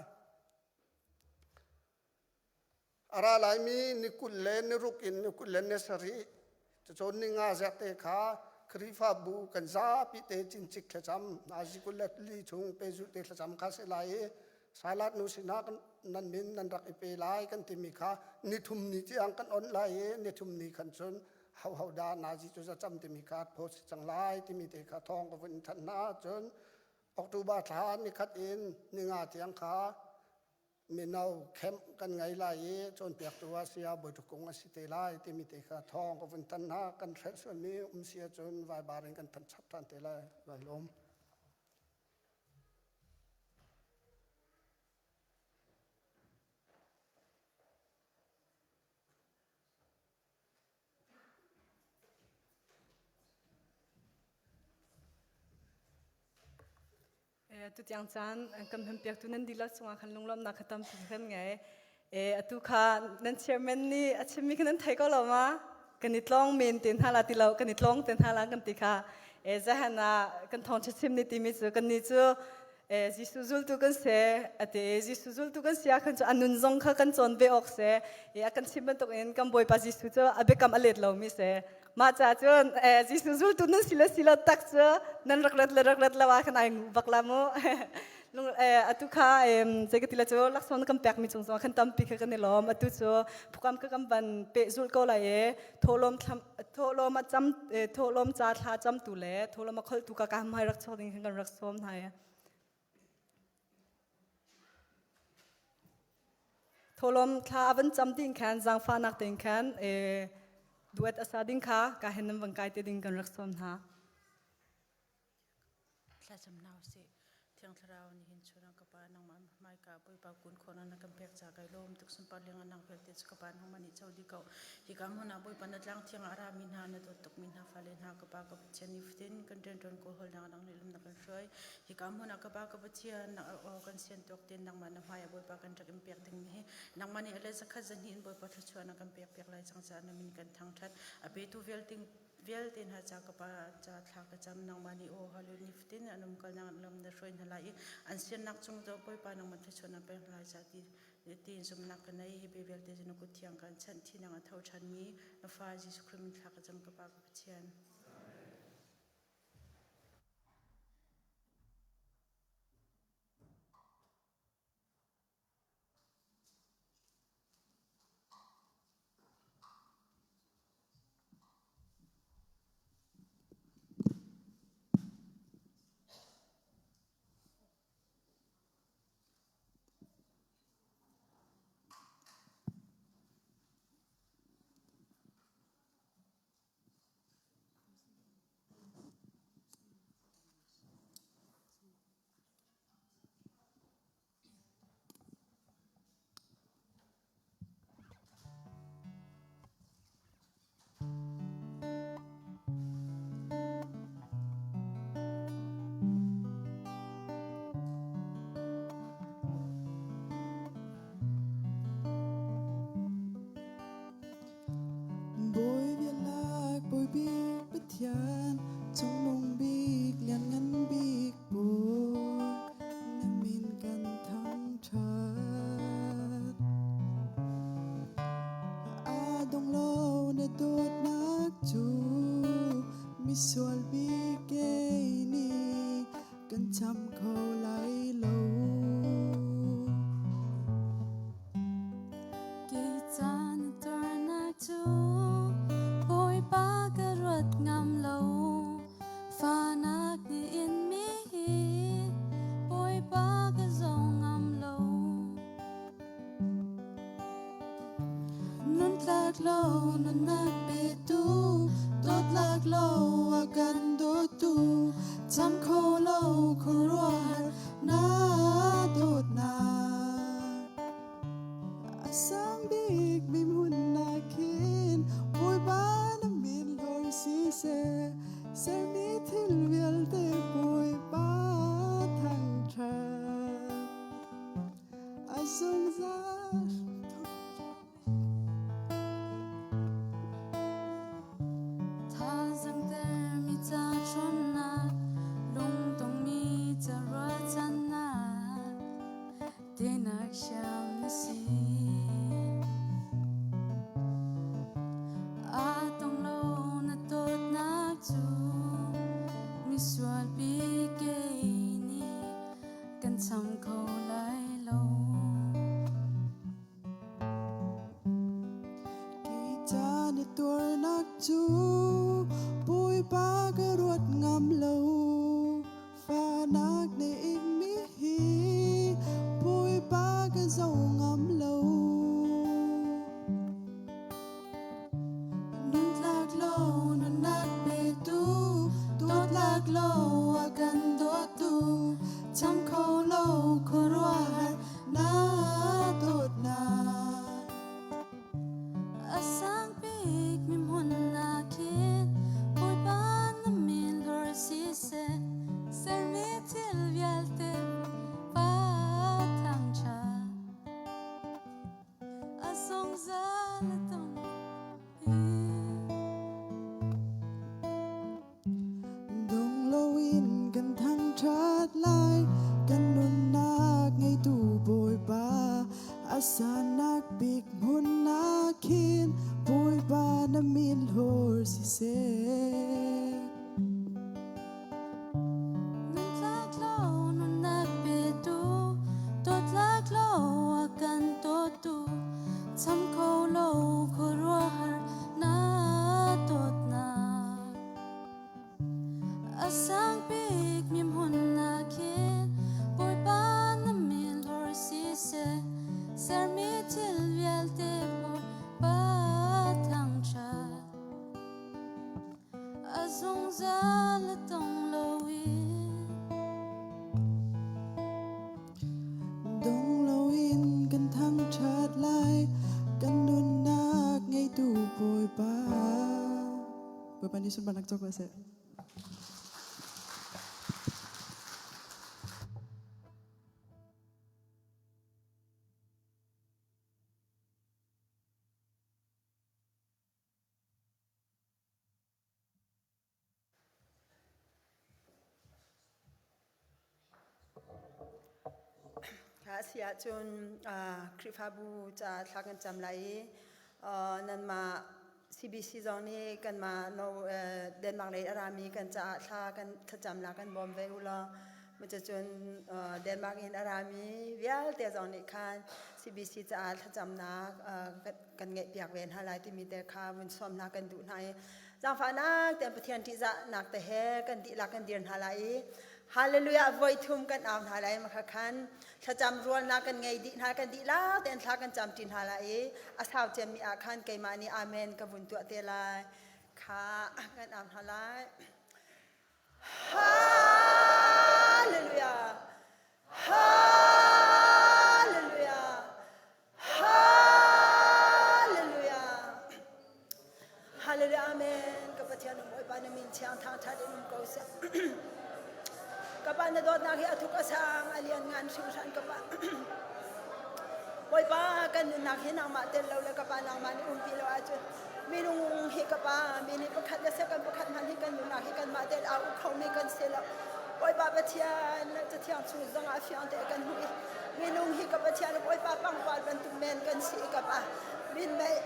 A ra laimi ni 20 le ni ruk in ni 20 le ni sarih Cacawn ni nga zerte kha Khrihfabu kan zapi te cincik thlacam nazi 24 chung pehzulh te thlacam kha si lai i Sailat nu sinah nan min nan rak i pe lai kan timi kha nithum ni tiang kan on lai i nithum ni khan cun ho ho dah nazi cu zacam timi kha pho si cang lai timi te kha thawng ka vun thanh hna. Cun October thla nikhat in ninga tiang kha mino camp kan ngei lai i cawnpiaktu ah saya Bawi Kung a si te lai timi te kha thawng ka vun thanh hna. Kan hrelh sualmi um si ahcun vaibar in kan thanh chap ṭhan te lai. Vai lawm. Tutiang caan kan hmanpiaktu nan dihlak cungah khan lunglawmhnak kha tampi kan ngei. Atu kha nan chairman nih a chimmi kha nan thei ko lo ma? Kan i tlong men te hna la ti lo, kan i tlong te hna la kan ti kha. Zahan ah kan thawngṭha chim ni timi cu kan nih cu Jesuh zultu kan si ati Jesuh zultu kan si ahkhan cu a nun zong kha kan cawn ve awk si. A kan chim bantukin kan Bawipa Jesuh cu a biakam a let lomi si. Mah ca cun Jesuh zultu nan si le si lo tak cu nan rak rat le rak rat lo ah khan ai ngu bak la mu. Atu kha zei ka ti le cu laksawng na kan pekmi cung zong khan tampi kha kan i lawm. Atu cu phukam ka kan van pehzulh ko lai i thawhlawm thawhlawm a cam thawhlawm ca thla camtu le thawhlawm a kholtu ka ka hmai rak chuak ding khan kan rak sawm hna i. Thawhlawm thla a van cam ding khan zaangfahnak tein khan duet a sa ding kha ka hen nan van kai te ding kan rak sawm hna. Thlacam hna usih. Thiang Thlarau nihin chun ah ka Pa nangmah hmaika Bawipa kun khawhnak na kan pek ca kai lawm tuk sunpar liang nang vialte cu ka Pa nangmah nih co dih ko. Hika hmun ah Bawipa na tlang thiang ah a rami hna na dawt tukmi hna fale hna ka Pa ka Pathian nifatin kan rianṭuan kawlhawlnak dang nih lam na kan hruai. Hika hmun ah ka Pa ka Pathian na aw kan sian tuak tein nangmah na hmai ah Bawipa kan rak in pek dingmi hi nangmah nih a le zakhat zahnih in Bawipa thluachuah na kan pek piak lai cang caah na min kan thangṭhat. A petu vialte vialte hna ca ka pa ca thla ka cam nangmah nih aw hallelujah nifatin an um kalnak lam na hruai hna lai i an siannak cung do Bawipa nangmah thluachuah na pek hna lai ca ti tiin zumhnak ka nei hi bia vialte cu na kut thiang kan chanh thinak a tho ṭhanmi na fa Jesuh Khrih min thla ka cam ka pa ka Pathian. Bawi bialak bawi bik Pathian cungnung bik lianngan bik Bawi na min kan thangṭhat. A dong lo na dawtnak cu misual bik kei nih kan cham kho lai lo. Kei caan tuarnak cu Bawipa ka ruat ngam lo. Fahnak nih in mi hi Bawipa ka zo ngam lo. Nun tlak lo nunnak petu dawtlak lo a kan dawtu cham kho lo khuaruahhar na dawtnak a sang bik mi hmun ah khin Bawipa na min hlor siseh sermi thil vialte Bawipa thangṭhat A zungzal Thazaang termi ca ṭhawnnak, lungtongmi ca ruahchannak, teinak siam na si. Aa tong lo na dawtnak cu misual pi kei nih kan cham kho lai lo. Kei ca na tuarnak cu Bawipa ka ruat ngam lo. Fahnak na inmi hi Bawipa ka zo ngam lo. Nun tlak lo nunnak petu dawtlak lo a kan dawtu cham kho lo khuaruahhar na dawtnak. A sang bik mi hmun ah khin Bawipa na min hlor siseh. min hlor siseh. Nun tlak lo nunnak petu, dawtlak lo a kan dawtu, cham kho lo khuaruahhar na dawtnak. A sang bik mi hmun ah khin Bawipa na min hlor siseh, sermi thil vialte Bawipa thangṭhat. A zungzal a dong loin. Dong loin kan thangṭhat lai, kan nunnak ngeitu Bawipa. Bawipa nih sunparnak co ko seh. A si ahcun Khrihfabu ca thla kan cam lai i nanmah CBC zong nih kanmah no Denmark lei a rami kan caah thla kan thlacam la kan bawm ve u law cucun Denmark in a rami vialte zong nih khan CBC caah thlacamnak kan ngeihpiak ve hna lai timi te kha vun sawm hna kan duh hna i zaangfahnak tein Pathian ṭihzahnak te he kan dihlak kan dir hna lai i Hallelujah voi thum kan au hna lai makha khan thlacam rualnak kan ngei dih hna kan dihlak tein thla kan cam ṭi hna lai i a sau ciammi ah khan keimah nih amen ka vun tuah te lai kha kan au hna lai. Hallelujah! Hallelujah! Hallelujah! Hallelujah! Amen. Ka Pathian um Bawipa na min thiang thangthat in um ko seh. Ka pa na dawtnak hi a thuk a sang a lian ngan hringhran ka pa. Bawipa kan nunnak hi nangmah tel lo le ka pa nangmah nih umpi lo ahcun minung hi ka pa mi nih pakhat le second pakhat hmanh hi kan nunnak hi kanmah tel aa uk khomi kan si lo. Bawipa Pathian cathiang chung zong ah fiang te kan hmuh i minung hi ka Pathian Bawipa pangpar bantuk men kan si i ka pa min mei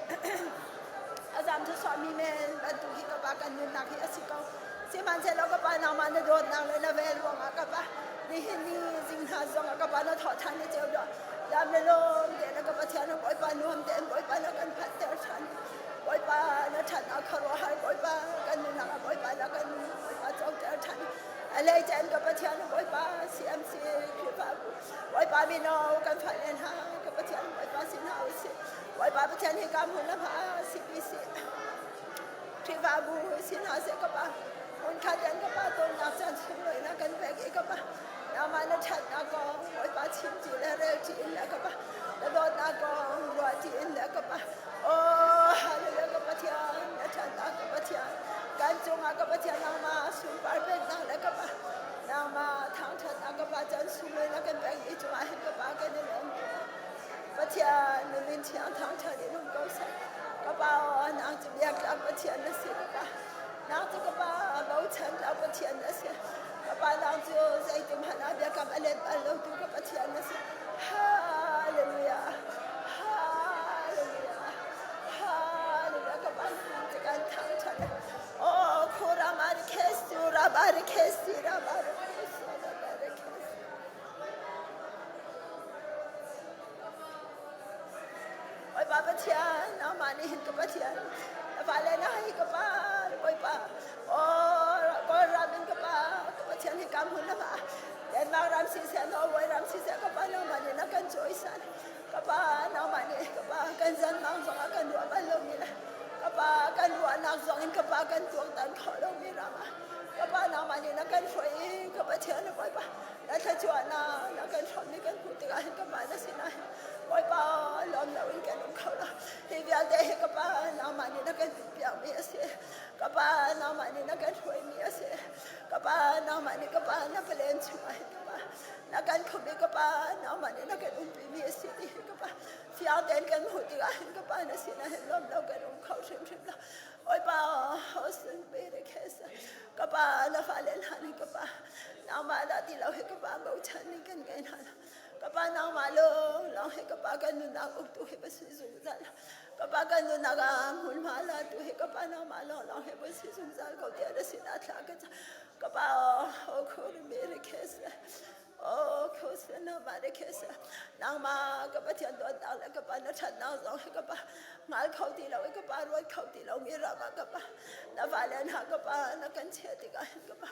a zam thasawh mi men bantuk hi ka pa kan nunnak hi a si ko sihmanhsehlaw ka pa nangmah na dawtnak le na vel ruangah ka pa nihin ni zing hna zongah ka pa na thawh ṭhan ni ceu dawh dam le lawm te na ka Pathian Bawipa nuam tein Bawipa na kan phat ter ṭhan Bawipa na ṭhatnak khuaruahhar Bawipa kan nunnak ah Bawipa na kan Bawipa coter ṭhan alei cen ka Pathian Bawipa CMC Khrihfabu Bawipa mino kan fale hna ka Pathian Bawipa sin hna usih Bawipa Pathian hi ka hmun lam ha CBC Khrihfabu sin hna seh ka pa hmun khat in ka pa tonnak caan sunglawi na kan pek i ka pa nangmah na ṭhatnak kong Bawipa chim ti le rel ti in le ka pa na dawtnak kong ruah ti in le ka pa Oh, hallelujah ka Pathian, na ṭhatnak ka Pathian, kan cungah ka Pathian nangmah sunpar peknak le ka Pa, nangmah thangṭhatnak ka Pa can sunglawi na kan pek i cungah hin ka Pa kan i lawm tuk. Pathian, na min thiang thangṭhat in um ko seh. Ka Pa, nang cu biaktlak Pathian na si ka Pa. Nang cu ka Pa bochan tlak Pathian na si. Ka Pa nang cu zeitin hmanh ah biakam a let bal lotu ka Pathian na si. Hallelujah. Hallelujah. Hallelujah. Ka Pa nang cu kan thangṭhat. Oh, khuramari khesu rabari khesi rabari khesu rabari khesi. Bawipa Pathian, nangmah nih hin ka Pathian, na fale na hi ka pa, Bawipa, oh, Kawlram in ka pa, ka Pathian hi ka hmun na Denmark ram siseh, Norway ram siseh, ka pa nangmah nih na kan cawisan. Ka pa nangmah nih ka pa kan zanmang zongah kan ruah bal lomi le ka pa kan ruahnak zong in ka pa kan tuaktan kho lomi ram ah ka pa nangmah nih na kan hruai i ka Pathian Bawipa na thluachuahnak na kan hrawmmi kan hmuh tikah hin ka pa na sinah hin Bawipa lawm loin kan um kho lo hi vialte hi ka pa nangmah nih na kan duhpiakmi a si ka pa nangmah nih na kan hruaimi a si ka pa nangmah nih ka pa na palen chungah hin ka pa na kan khumh i ka pa nangmah nih na kan umpimi a si ti hi ka pa fiang tein kan hmuh tikah hin ka pa na sinah hin lawm lo kan um kho hrimhrim lo Bawipa hosin bere khesa ka pa na fale hna nih ka pa nangmah dah ti lo hi ka pa bochan ning kan ngei hna lo. Ka pa nangmah lawnglawng hi ka pa kan nunnak uktu hi va si zungzal. Ka pa kan nunnak ah hmunhma latu hi ka pa nangmah lawnglawng hi va si zungzal ko tiah na sinah thla ka cam. Ka pa o khur mi ri khes. O khus na ma ri khes. Nangmah ka Pathian dawtnak le ka pa na ṭhatnak zong hi ka pa ngal kho ti lo i ka pa ruat kho ti lo mi ram ah ka pa na fale hna ka pa na kan chiah tikah hin ka pa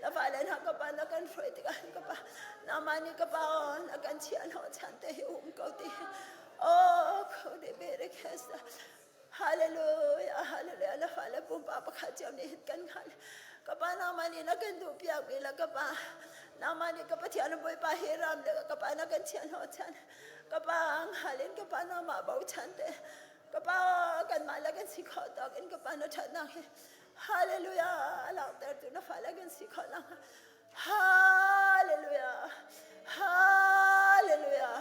na fale hna ka pa na kan hruai tikah hin ka pa nangmah nih ka pa na kan chiah hnawh chan te hi um ko ti hi oh khode bere khesa Hallelujah, hallelujah. Na fale pumpak pakhat cio nih hin kan hngal. Ka pa nangmah nih na kan duh piak mi le ka pa nangmah nih ka Pathian Bawipa hi ram le ka pa na kan chiah hnawh chan. Ka pa hngal in ka pa nangmah bochan te. Ka pa kanmah le kan si khawh tawk in ka pa na ṭhatnak hi Hallelujah a langhtertu na fale kan si khawh nakhnga Hallelujah. Hallelujah.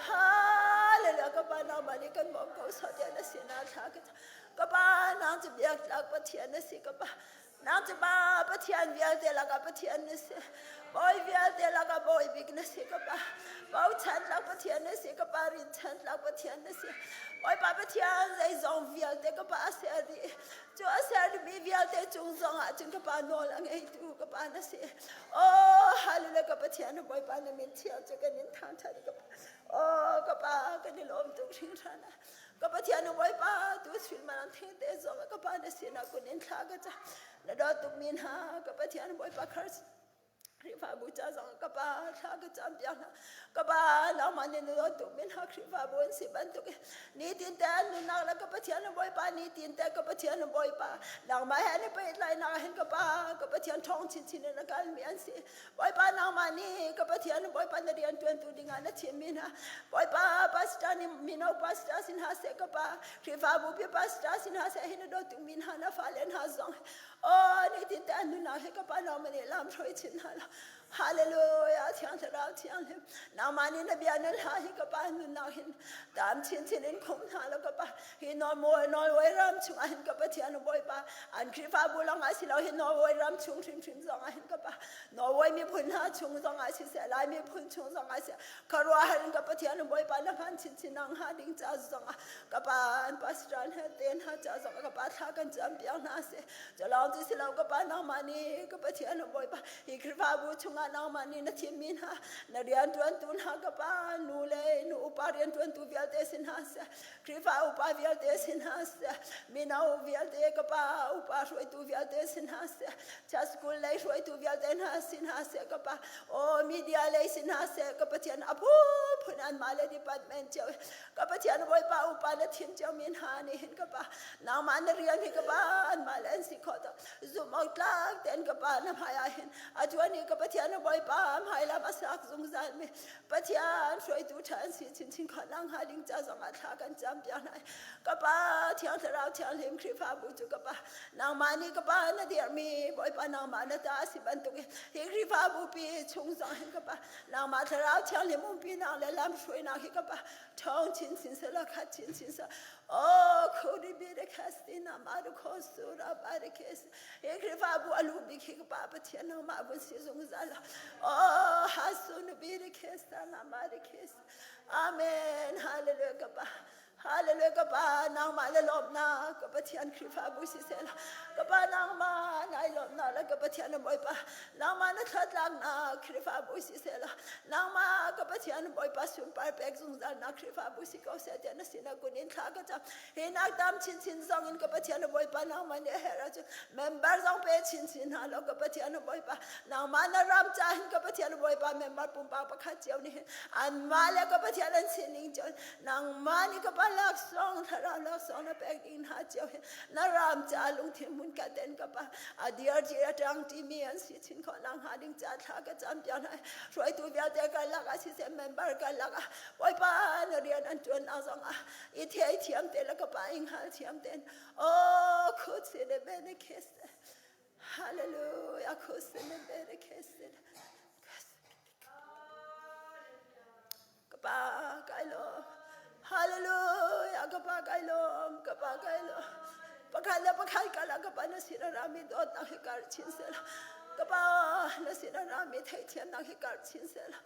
Hallelujah. Ka pa nangmah nih kan bawm ko sawh tiah na sinah thla ka cam. Ka pa nang cu biaktlak Pathian na si ka pa. Nang cu pa Pathian vialte lakah Pathian na si. Bawi vialte lakah bawi bik na si ka pa. Bochan tlak Pathian na si ka pa rinchan tlak Pathian na si. Bawipa Pathian zeizong vialte ka pa a ser dih. Cu a sermi vialte cung zongah cun ka pa nawl a ngeitu ka pa na si. Oh, hallelujah ka Pathian na Bawipa na min thiang cu kan in thangṭhat ka pa. Oh, ka pa kan i lawm tuk hringhran. Ka Pathian na Bawipa tu suimalang theng te zong ka pa na sinah kun in thla ka cam. Na dawt tuk mi hna ka Pathian na Bawipa Christ Khrihfabu ca zong ka pa thla ka cam piak hna. Ka pa nangmah nih na dawt tukmi hna Khrihfabu an si bantuk in nitin te an nunnak le ka Pathian na Bawipa nitin te ka Pathian na Bawipa nangmah he an i pehtlainak hin ka pa ka Pathian ṭhawng chinchin in a kalmi an si. Bawipa nangmah nih ka Pathian na Bawipa na rian ṭuantu dingah na thimmi hna Bawipa pastor nih mino pastor sin hna seh ka pa Khrihfabu pi pastor sin hna seh hi na dawt tukmi hna na fale hna zong Oh, nitin te an nunnak hi ka pa nangmah nih lam hruai chin hna law. Hallelujah, Thiang Thlarau Thianghlim. Nangmah nih na bia nan hla hi ka pa nunnak hin tam chinchin in khum hna law ka pa. Hi Norway, Norway ram chungah hin ka Pathian Bawipa an Khrihfabu lawngah si lo hi Norway ram chung hrimhrim zongah hin ka pa. Norway miphun hna chung zongah siseh, Lai miphun chung zongah siseh, khuaruahhar in ka Pathian Bawipa na hman chinchin nang hnga ding ca zongah ka pa an pastor he te hna ca zongah ka pa thla kan cam piak hna seh culawng cu si lo ka pa nangmah nih ka Pathian Bawipa hi Khrihfabu chungah nangmah nih na thimmi hna na rianṭuantu hna ka pa nu le nu upa rianṭuantu vialte si hna seh Khrihfa upa vialte si hna seh mino vialte ka pa upa hruaitu vialte si hna seh church school lei hruaitu vialte hna si hna seh ka pa o media lei si hna seh ka Pathian a phunphun anmah le department cio ka Pathian Bawipa upa na thim cio mi hna nih hin ka pa nangmah na rian hi ka pa anmah le an si khawh to zumh awk tlak tein ka pa na hmai ah hin a tuan i ka Pathian Bawipa hmai lam a sak zungzal mi Pathian hruaitu ṭha an si chinchin khawh nak hnga ding ca zongah thla kan cam piak hna ka pa Thiang Thlarau Thianghlim Khrihfabu cu ka pa nangmah nih ka pa na dirhmi Bawipa nangmah na ta a si bantuk in hi Khrihfabu pi chung zong hin ka pa nangmah Thlarau Thianghlim umpinak le lamhruainak hi ka pa ṭhawng chinchin sela khat chinchin sela Oh, khuri bire khastina maru khosura bare khes. Hi Khrihfabu a lu bik hi ka pa Pathian nangmah vun si zungzal. Oh, hasun bire khesana mare khes. Amen. Hallelujah ka pa. Hallelujah ka pa nangmah le lawmnak ka Pathian Khrihfabu siseh la ka pa nangmah nai lawmnak le ka Pathian na Bawipa nangmah na thlatlaknak Khrihfabu siseh la nangmah ka Pathian Bawipa sunpar pek zungzalnak Khrihfabu si ko seh tiah na sinah kun in thla ka cam hi nak tam chinchin zong in ka Pathian na Bawipa nangmah nih a herh ahcun member zong pe chinchin hna law ka Pathian na Bawipa nangmah na ram ca hin ka Pathian na Bawipa member pumpak pakhat cio nih hin anmah le ka Pathian an sining cio nangmah nih ka pa laksawng thlarau laksawng na pek ding hna cio hi na ram ca lungthin hmun ka ten ka pa a dir ti a tang ti mi an si chin khawh nak hnga ding ca thla ka cam piak hna hruaitu vialte ka lak ah siseh member ka lak ah bawipa na rian an tuan nak zong ah i thei thiam te le ka pa i hngal thiam ten oh khut si le bene khes hallelujah khut si le bene khes Ka pa kai lawm. Hallelujah ka pa kai lawm. Ka pa kai lawm. Pakhat le pakhat kala ka pa na sin a rami dawtnak hi kar chin sela. Ka pa na sin a rami theihthiamnak hi kar chin sela.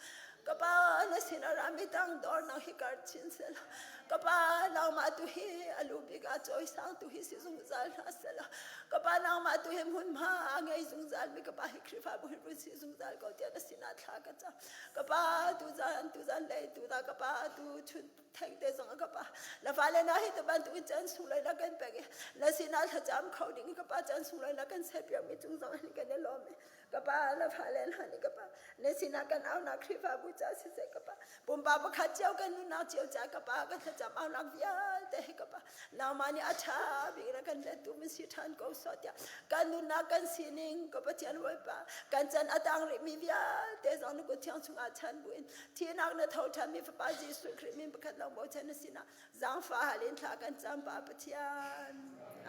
Ka pa na sin a rami tang dornak hi kar chin sela. Ka pa nangmah tu hi a lu bik a cawisang tu hi si zungzal hna sela. Ka pa nangmah tu hi hmunhma a ngei zungzal mi ka pa hi Khrihfabu hi run si zungzal ko tiah na sinah thla ka cam. Ka pa tu zan tu zan lei tu da ka pa tu chun theng te zong ka pa na fale na hi te bantuk in chan sung lai na kan pek i na sinah thlacam kho ding ka pa chan sung lai na kan ser piak mi cung zong hin kan i lawm i ka pa na fale hna nih ka pa na sinah kan aunak Khrihfabu ca siseh ka pa pumpak pakhat cio kan nunnak cio ca ka pa kan thlacam aunak vialte hi ka pa nangmah nih a ṭha bik na kan lettu min si ṭhan ko sawh tiah kan nunnak kan sining ka Pathian Bawipa kan chan a tang rihmi vialte zong na kut thiang chungah chan buin thihnak na tho ṭhanmi Fapa Jesuh Khrih min pakhat lawng bochan na sinah zaangfah hal in thla kan cam Pa Pathian.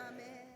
Amen.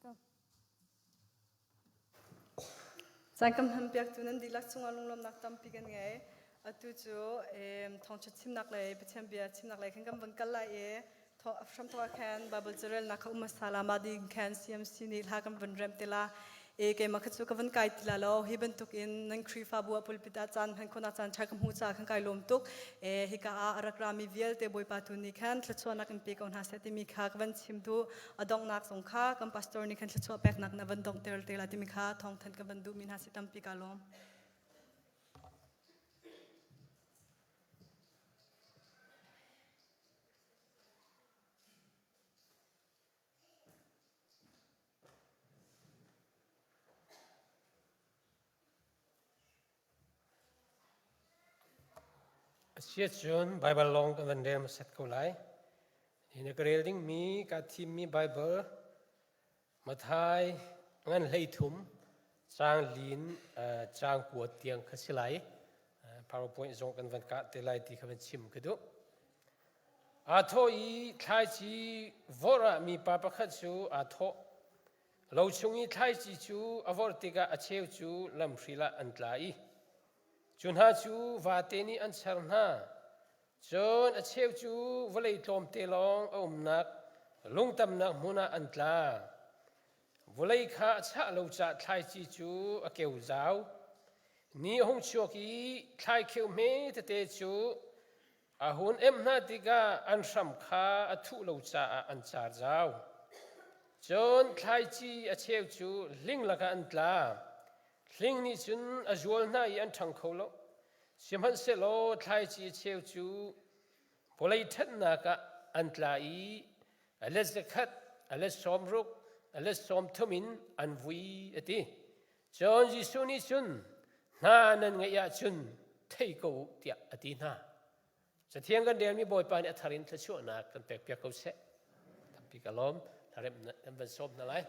ko. Caan kan hmanpiak tu nan dihlak cungah lunglawmnak tampi kan ngei. Atu cu thawngṭha chimnak lei Pathian bia chimnak lei khan kan van kal lai i hramthawk ah khan Bible carelnak kha um hmasa la ma ding khan CMC nih hla kan van rem te la. E keimah kha cu ka van kai ti la lo hi bantukin nan Khrihfabu ah pulpit ah caan hman khawhnak caan ṭha ka hmuh caah khan kai lawm tuk. E hika ah a rak rami vialte Bawipa tu nih khan thluachuahnak in pe ko hna seh timi kha ka van chim duh. A donghnak zong kha kan pastor nih khan thluachuah peknak na van donghter te la timi kha thawngthanh ka van duhmi hna si tampi ka lawm. Asiahcun Baibal lawng kan van rel hmasat ko lai. Hi na ka rel dingmi ka thimmi Baibal Mathai ngan 13 caang lin caang kua tiang kha si lai. PowerPoint zong kan van kah te lai ti kha van chim ka duh. Aa thawh i thlaici vorh ah mipa pakhat cu aa thawh. Lo chung i thlaici cu a vorh tikah a cheu cu lamhril ah an tla i cu hna cu vate nih an char hna. Cun a cheu cu vawlei tlawmte lawng a umnak lungtamnak hmun ah an tla. Vawlei kha a chah lo caah thlaici cu a keu zau. Ni a hung chuak i thlaikheu hme tete cu A hun emh hna tikah an hram kha a thuh lo caah an car zau. Cun thlaici a cheu cu hling lakah an tla. Hling nih cun a zual hna i an ṭhang kho lo. Sihmanhsehlaw thlaici a cheu cu vawlei ṭhatnak ah an tla i a let zakhat, a let 60, a let 30 in an vui, a ti. Cun Jesuh nih cun hna nan ngeih ahcun thei ko u tiah a ti hna. Cathiang kan relmi Bawipa nih a thar in thluachuahnak kan pekpiak ko seh. Tampi ka lawm. Tharem nan van sawm hna lai.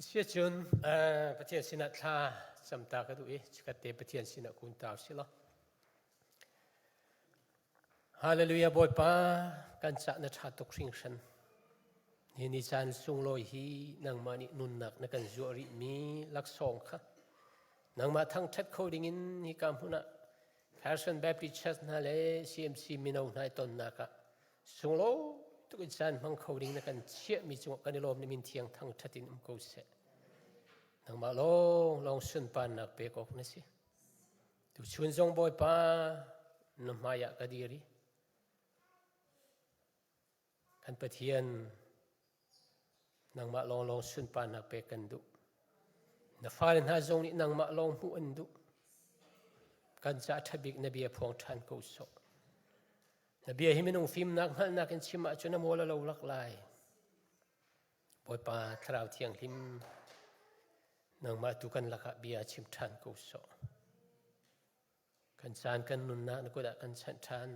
Siacun Pathian sinah thla camta ka duh i chikat te Pathian sinah kun ta usih law. Hallelujah Bawipa kan cah na ṭha tuk hringhran. Hi ni caan sunglawi hi nangmah nih nunnak na kan zuah rihmi laksawng kha nangmah thangṭhat kho dingin hika hmun ah Carson Baptist Church hna le CMC mino hna i tonnak ah sunglawi tuk in caan hmang kho ding na kan chiahmi cungah kan i lawm na min thiang thangṭhat in um ko seh. Nangmah lawng lawng sunparnak pek awk na si. Tuchun zong Bawipa na hmai ah ka dir i kan Pathian nangmah lawnglawng sunparnak pek kan duh. Na fale hna zong nih nangmah lawng hmuh an duh. Kan ca ṭha bik na bia phuang ṭhan ko sawh. Na bia hi minung fimnak hngalhnak in chim ahcun a mual a lo lak lai. Bawipa Thlarau Thianghlim nangmah tu kan lakah bia chim ṭhan ko sawh. Kan caan kan nunnak na kut ah kan chanh ṭhan.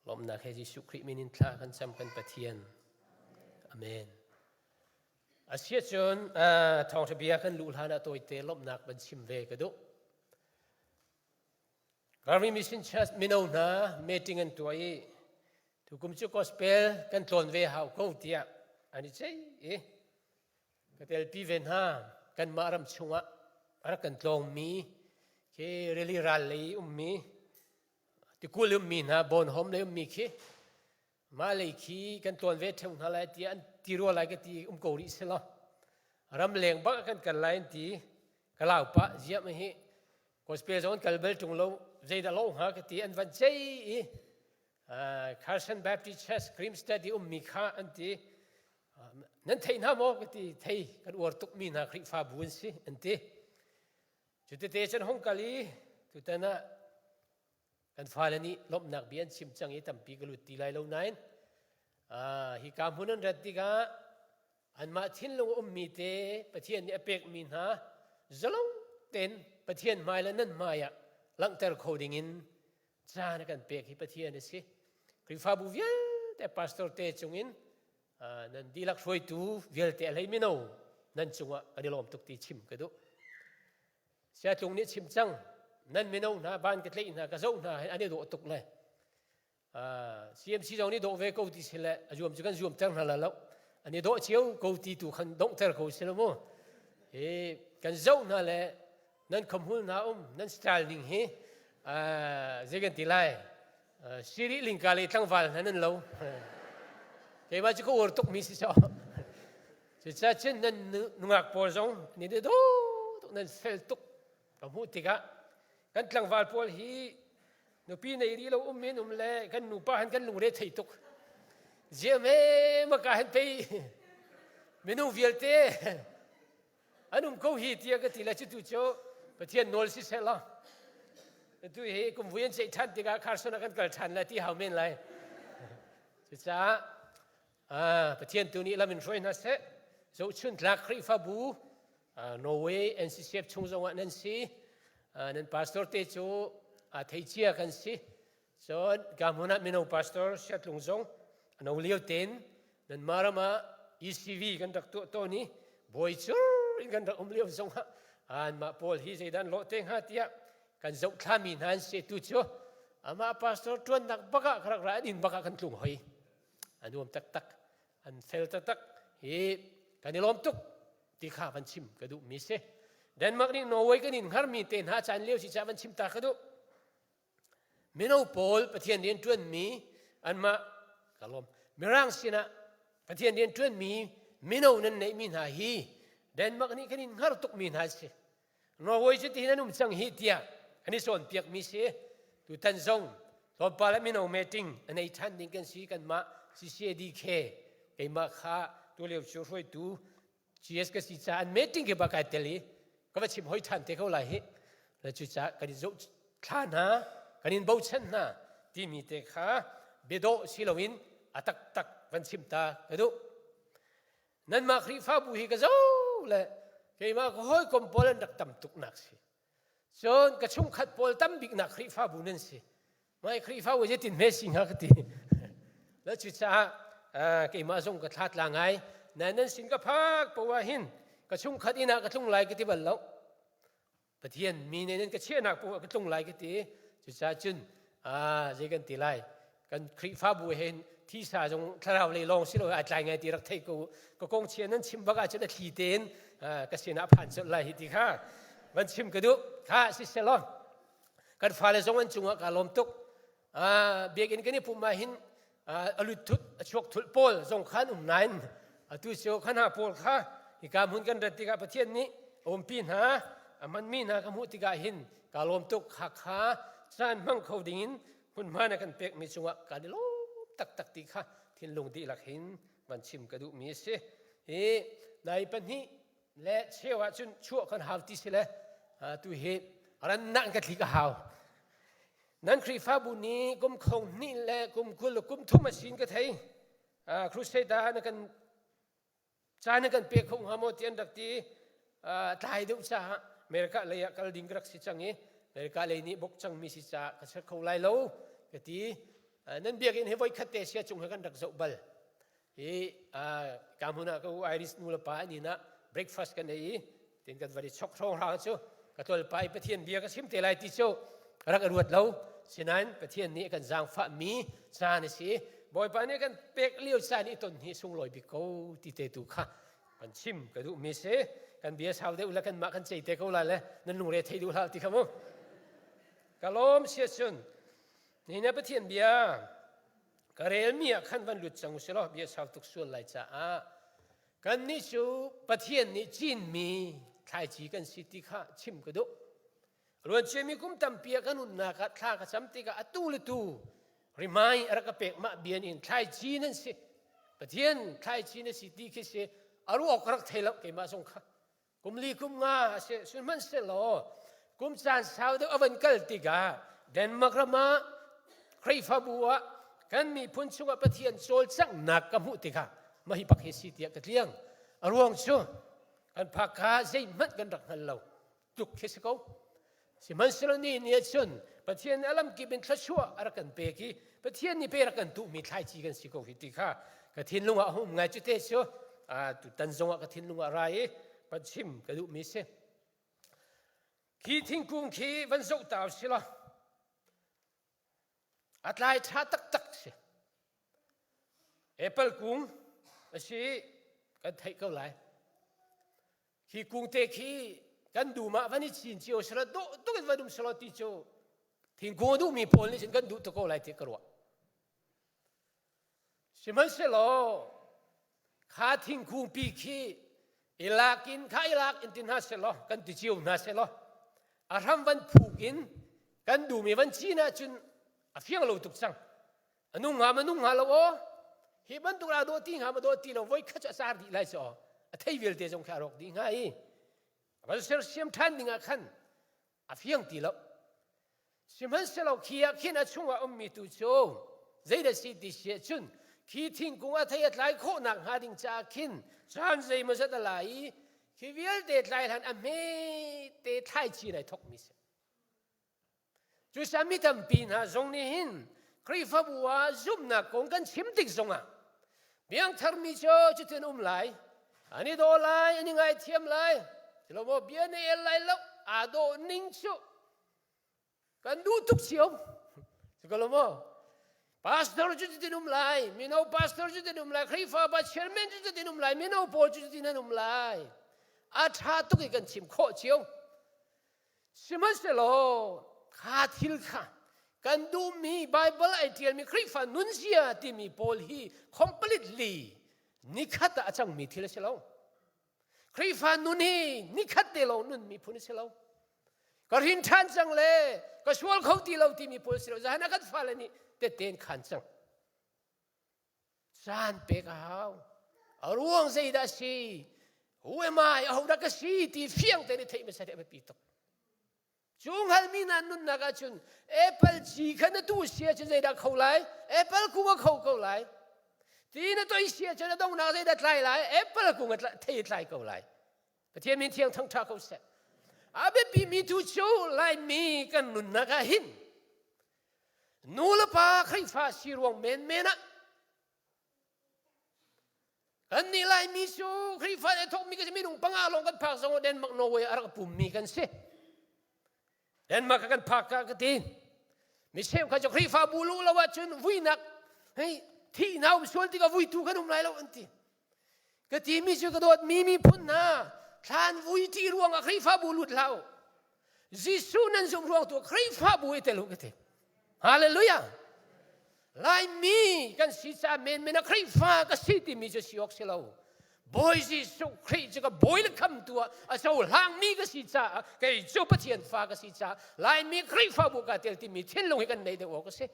Lawmhnak he Jesuh Khrih min in thla kan cam kan Pathian. Amen. Asiahcun thawngṭha bia kan luh hlan ah tawite lawmhnak van chim ve ka duh. Garmi Mission Church mino hna meeting an tuah i tukum cu gospel kan tlawn ve hau ko tiah an i ceih i ka telpi ve hna kanmah ram chungah a rak kan tlawngmi khi rili ral lei ummi tikul ummi hna Bornholm lei ummi khi mah lei khi kan tlawn ve ṭheu hna lai tiah an ti rua lai ka ti um ko rih selaw ramleng bak kan kal lai an ti ka lau pah ziah ma hi gospel zong kal bal ṭung lo zeidah lo hnga ka ti an van cei i Carson Baptist Church Grimstead i ummi kha an ti nan thei hna maw ka ti thei kan uar tukmi hna Khrihfabu an si an ti Cutete cun hung kal i tutan ah kan fale nih lawmhnak bia an chim cang i tampi ka lut ti lai lo nain hika hmun an rat tikah anmah thinlung a ummi te Pathian nih a pekmi hna zalong tein Pathian hmai le nan hmai ah langhter kho dingin caan a kan pek hi Pathian a si. Khrihfabu vialte pastor te cungin nan dihlak hruaitu vialte a hlei mino nan cungah kan i lawm tuk ti chim ka duh. Siatlung nih chim cang nan mino hna ban ka tleih hna ka zoh hna hin an i dawh tuk le CMC zong nih dawh ve ko ti si le a zuam cu kan zuam ter hna la lo an i dawh cio ko ti tu khan donghter ko si lo mu hi kan zoh hna le nan khomhul hna um nan style ning hi zei kan ti lai Siri lingka le tlangval hna nan lo keimah cu ka uar tuk mi si so cucaah cun nan nungak pawl zong ni de do tuk nan fel tuk ka hmuh tikah kan tlangval pawl hi nupi nei ri lo um men um le kan nupa han kan lungre thei tuk ziame maka han pei minung vialte an um ko hi tiah ka ti le cutu cu Pathian nawl si seh law tu hi kum vui an ceih ṭhan tikah Carson ah kan kal ṭhan lai ti hau men lai cucaah Pathian tu nih lam in hruai hna seh zohchun tlak Khrihfabu Norway NCCF chung zongah nan si nan pastor te cu theicia kan si Cun ka hmun ah mino pastor Siatlung zong a no lio tein nanmah ram ah ECV kan rak tuah tawn i bawi cur in kan rak um lio zong ah anmah pawl hi zeidah an lawh te hnga tiah kan zohthlami hna an si tu cu amah pastor ṭuannak bak ah ka rak ra an inn bak ah kan tlung hoi a nuam taktak an fel taktak hi kan i lawm tuk ti kha van chim ka duh mi si Denmark nih Norway kan in hngarmi te hna caan lio si ca van chim ta ka duh Mino pawl Pathian rian ṭuanmi anmah ka lawm. Mirang sinah Pathian rian ṭuanmi mino nan neihmi hna hi Denmark nih kan in hngar tukmi hna si. Norway cu tihin an um cang hi tiah an i cawnpiakmi si. Tutan zong tlawmpal ah mino meeting a nei ṭhan ding kan si kanmah CCADK keimah kha tulio cu hruaitu GS ka si caah an meeting ke ba kai tel i ka va chim hoi ṭhan te ko lai hi le cucaah kan in zoh thla hna kan in bochan hna timi te kha biadawh si loin a taktak van chim ta ka duh nanmah Khrihfabu hi ka zoh le keimah ka hawikom pawl an rak tam tuk nak si cun ka chungkhat pawl tam bik nak Khrihfabu nan si Mai Khrihfabu zeitin hme si hnga ka ti. Le cucaah keimah zong ka thla tla ngai. Na nan sin ka phak poah hin Ka chungkhat inn ah ka tlung lai ka ti bal lo. Pathian mi nih nan ka chiahnak pung ah ka tlung lai ka ti. Cucaah cun ah zei kan ti lai kan Khrihfabu he thisa zong thlarau lei lawng si lo ai tlai ngai ti rak thei ko ka kong chia nan chim bak ahcun a thli tein ka sinah phan colh lai hi ti kha van chim ka duh kha si selaw kan fale zong an cungah ka lawm tuk biakinn kan i pumh ah hin a lut thut a chuak thulh pawl zong khan um nain atu cu khan ha pawl kha hika hmun kan rat tikah Pathian nih a umpi hna a hmanmi hna ka hmuh tikah hin ka lawm tuk hakha caan hmang kho dingin hmunhma na kan pekmi cungah kan i lawm taktak ti kha thinlung dihlak hin van chim ka duhmi a si hi nai pahnih le cheu ah cun chuah kan hau ti si le tu hi rannak ka thli ka hau nan Khrihfabu nih kum khong hnih le kum 20 kum thum a sin ka thei crusade ah na kan caan na kan pe kho hnga maw ti an rak ti tlai deuh caah America lei ah kal ding ka rak si cang i America lei nih bok cangmi si caah ka ser kho lai lo ka ti nan biakinn hi voi khat te sia cung he kan rak zoh bal hi ka hmun ah ka u Irish nu le pa an inn ah breakfast kan ei i tin kan van i chok hrawng hrang cu ka tlolpa i Pathian bia ka chim te lai ti cu rak ruat lo sinain Pathian nih kan zaangfah mi caan a si Bawipa nih kan pek lio caan i ton hi sunglawi bik ko ti te tu kha kan chim ka duh mi si kan bia sau deuh le kan mah kan cei te ko lai le nan lungre thei duh hlah ti kha mu ka lawm sia cun ni na Pathian bia ka relmi ah khan van lut cang u law bia sau tuk sual lai caah kannih cu Pathian nih cinmi thlaici kan si ti kha chim ka duh. Ruanciami kum tampi ah kan unnak ah thla ka cam tikah atu le tu rimai a rak ka pek mah bian in thlaici nan si Pathian thlaici na si ti khi si a ruak ka rak thei lo keimah zong kha kum li kum nga a si sihmanhsehlaw kum caan sau deuh a van kal tikah Denmark ram ah Khrihfabu ah kan miphun chungah Pathian cawlcanghnak ka hmuh tikah mah hi pak hi si tiah ka tliang a ruang cu kan phak kha zeihmanh kan rak hngal lo tluk khi si ko Sihmanhsehlaw ni ni ahcun Pathian nih a lamkip in thluachuah a rak kan pek i Pathian nih pe rak kan tuhmi thlaici kan si ko hi ti kha ka thinlung ah a um ngai cu te cu tutan zongah ka thinlung ah ra i van chim ka duhmi si. Khi thingkung khi van zoh ta si law a tlai ṭha taktak si. Apple kung a si kan theih ko lai. Khi kungte khi kan dum ah van i cin cio selaw dawh tuk in van um selaw ti cu thingkung a duhmi pawl nih cun kan duh tuk ko lai ti ka ruah. Sihmanhsehlaw kha thingkung pi khi i lak in kha i lak in ti hna selaw kan ti cio hna selaw a hram van phuk in kan dum i van cin ahcun a fiang lo tuk cang. A nung hnga ma nung hnga lo aw hi bantuk ra dawh ti hnga ma dawh ti lo voi khat cu a car dih lai cu aw a thei vialte zong khi a rawk dih hnga i van sersiam ṭhan ding ah khan a fiang ti lo sihmanhsehlaw khi ah khin a chungah ummi tu cu zeidah si ti si ahcun khi thingkung a thei a tlai khawhnak hnga ding caah khin caan zeimawzat a la i khi vialte tlai hlan a hme te thlaici nai thokmi si Cucaah mi tampi hna zong nih hin Khrihfabu ah zumhnak kong kan chim tik zongah biangthar mi cu cutin um lai, an i daw lai, an i ngaithiam lai, tilo maw bia na el lai lo, aa dawh ning cu kan duh tuk cio. Cu lo maw? Pastor cu cutin um lai, mino pastor cu cutin um lai, Khrihfa pa chairman cu cutin um lai, mino pawl cu cutin an um lai. A ṭha tuk i kan chim khawh cio. Sihmanhsehlaw kha thil kha kan duhmi Baibal ai ṭialmi Khrihfa nunzia timi pawl hi completely nikhat ah a cangmi thil a si lo. Khrihfa nun hi nikhat te lawng nunmi phun a si lo. Ka hrin ṭhan cang le ka sual kho ti lo timi pawl si lo. Zahan ah kan fale nih tette in khan cang. Caan pek a hau. A ruang zeidah a si? Who am I? Ahodah ka si? Ti fiang tein i theih hmasa hi a biapi tuk. Cu hngalmi hna nunnak ahcun apple ci kha na tuh si ahcun zeidah kho lai? Apple kung a kho ko lai. Ti na toih si ahcun a donghnak zeidah tlai lai? Apple kung a thei a tlai ko lai. Pathian min thiang thangṭha ko seh. A biapimi tu cu Laimi kan nunnak ah hin Nu le pa Khrihfa si ruang menmen ah. Kan nih Laimi cu Khrihfa nih thawkmi kan si minung panga lawng kan phak zong Denmark Norway a rak pummi kan si. Denmark kan phak ka ka ti. Mi cheukhat cu Khrihfabu luh lo ahcun vuinak hei thih na um sual tikah vuitu kan um lai lo an ti. Ka timi cu ka dawt mi miphun hna thlan vui ṭih ruangah Khrihfabu lut hlah u. Jesuh nan zumh ruang tu Khrihfabu i tel u ka ti. Hallelujah. Laimi kan si caah menmen a Khrihfa ka si timi cu si awk si lo. Bawi Jesuh Khrih cu ka bawi le khamtu ah a cohlangmi ka si caah kei cu Pathian fa ka si caah Laimi Khrihfabu kaa tel timi thinlung hi kan nei deuh awk a si.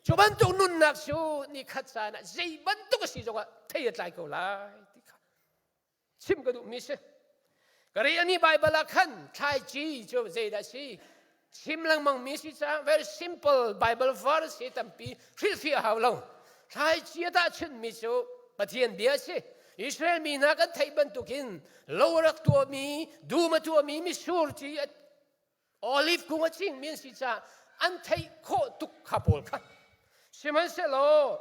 Cu bantuk nunnak cu nikhat caan ah zei bantuk a si zongah thei a tlai ko lai ti kha chim ka duhmi si. Ka rel mi Baibal ah khan thlaici cu zeidah si chim lengmang mi si caah very simple Bible verse hi tampi hrilhfiah a hau lo. Thlaici a tahchunhmi cu Pathian bia a si. Israel mi hna kan theih bantukin lo rak tuahmi, dum a tuahmi misur ci olive kung a cingmi an si caah an theih khawh tuk kha pawl kha. Sihmanhsehlaw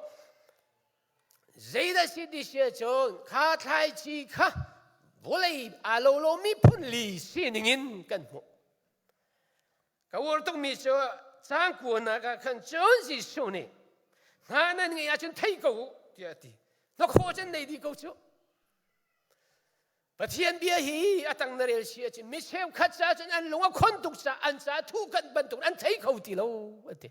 Zeidah si ti si ahcun kha thlaici kha vawlei aa lo lomi phun li sining in kan hmuh. Ka uar tukmi cu caang kuanak ah khan cun Jesuh nih hna nan ngeih ahcun thei ko u tiah a ti. Hnakhaw cun nei dih ko cu. Pathian bia hi a tang na rel si ahcun mi cheukhat caah cun an lung a khon tuk caah an caah thuh kan bantuk an thei kho ti lo an ti.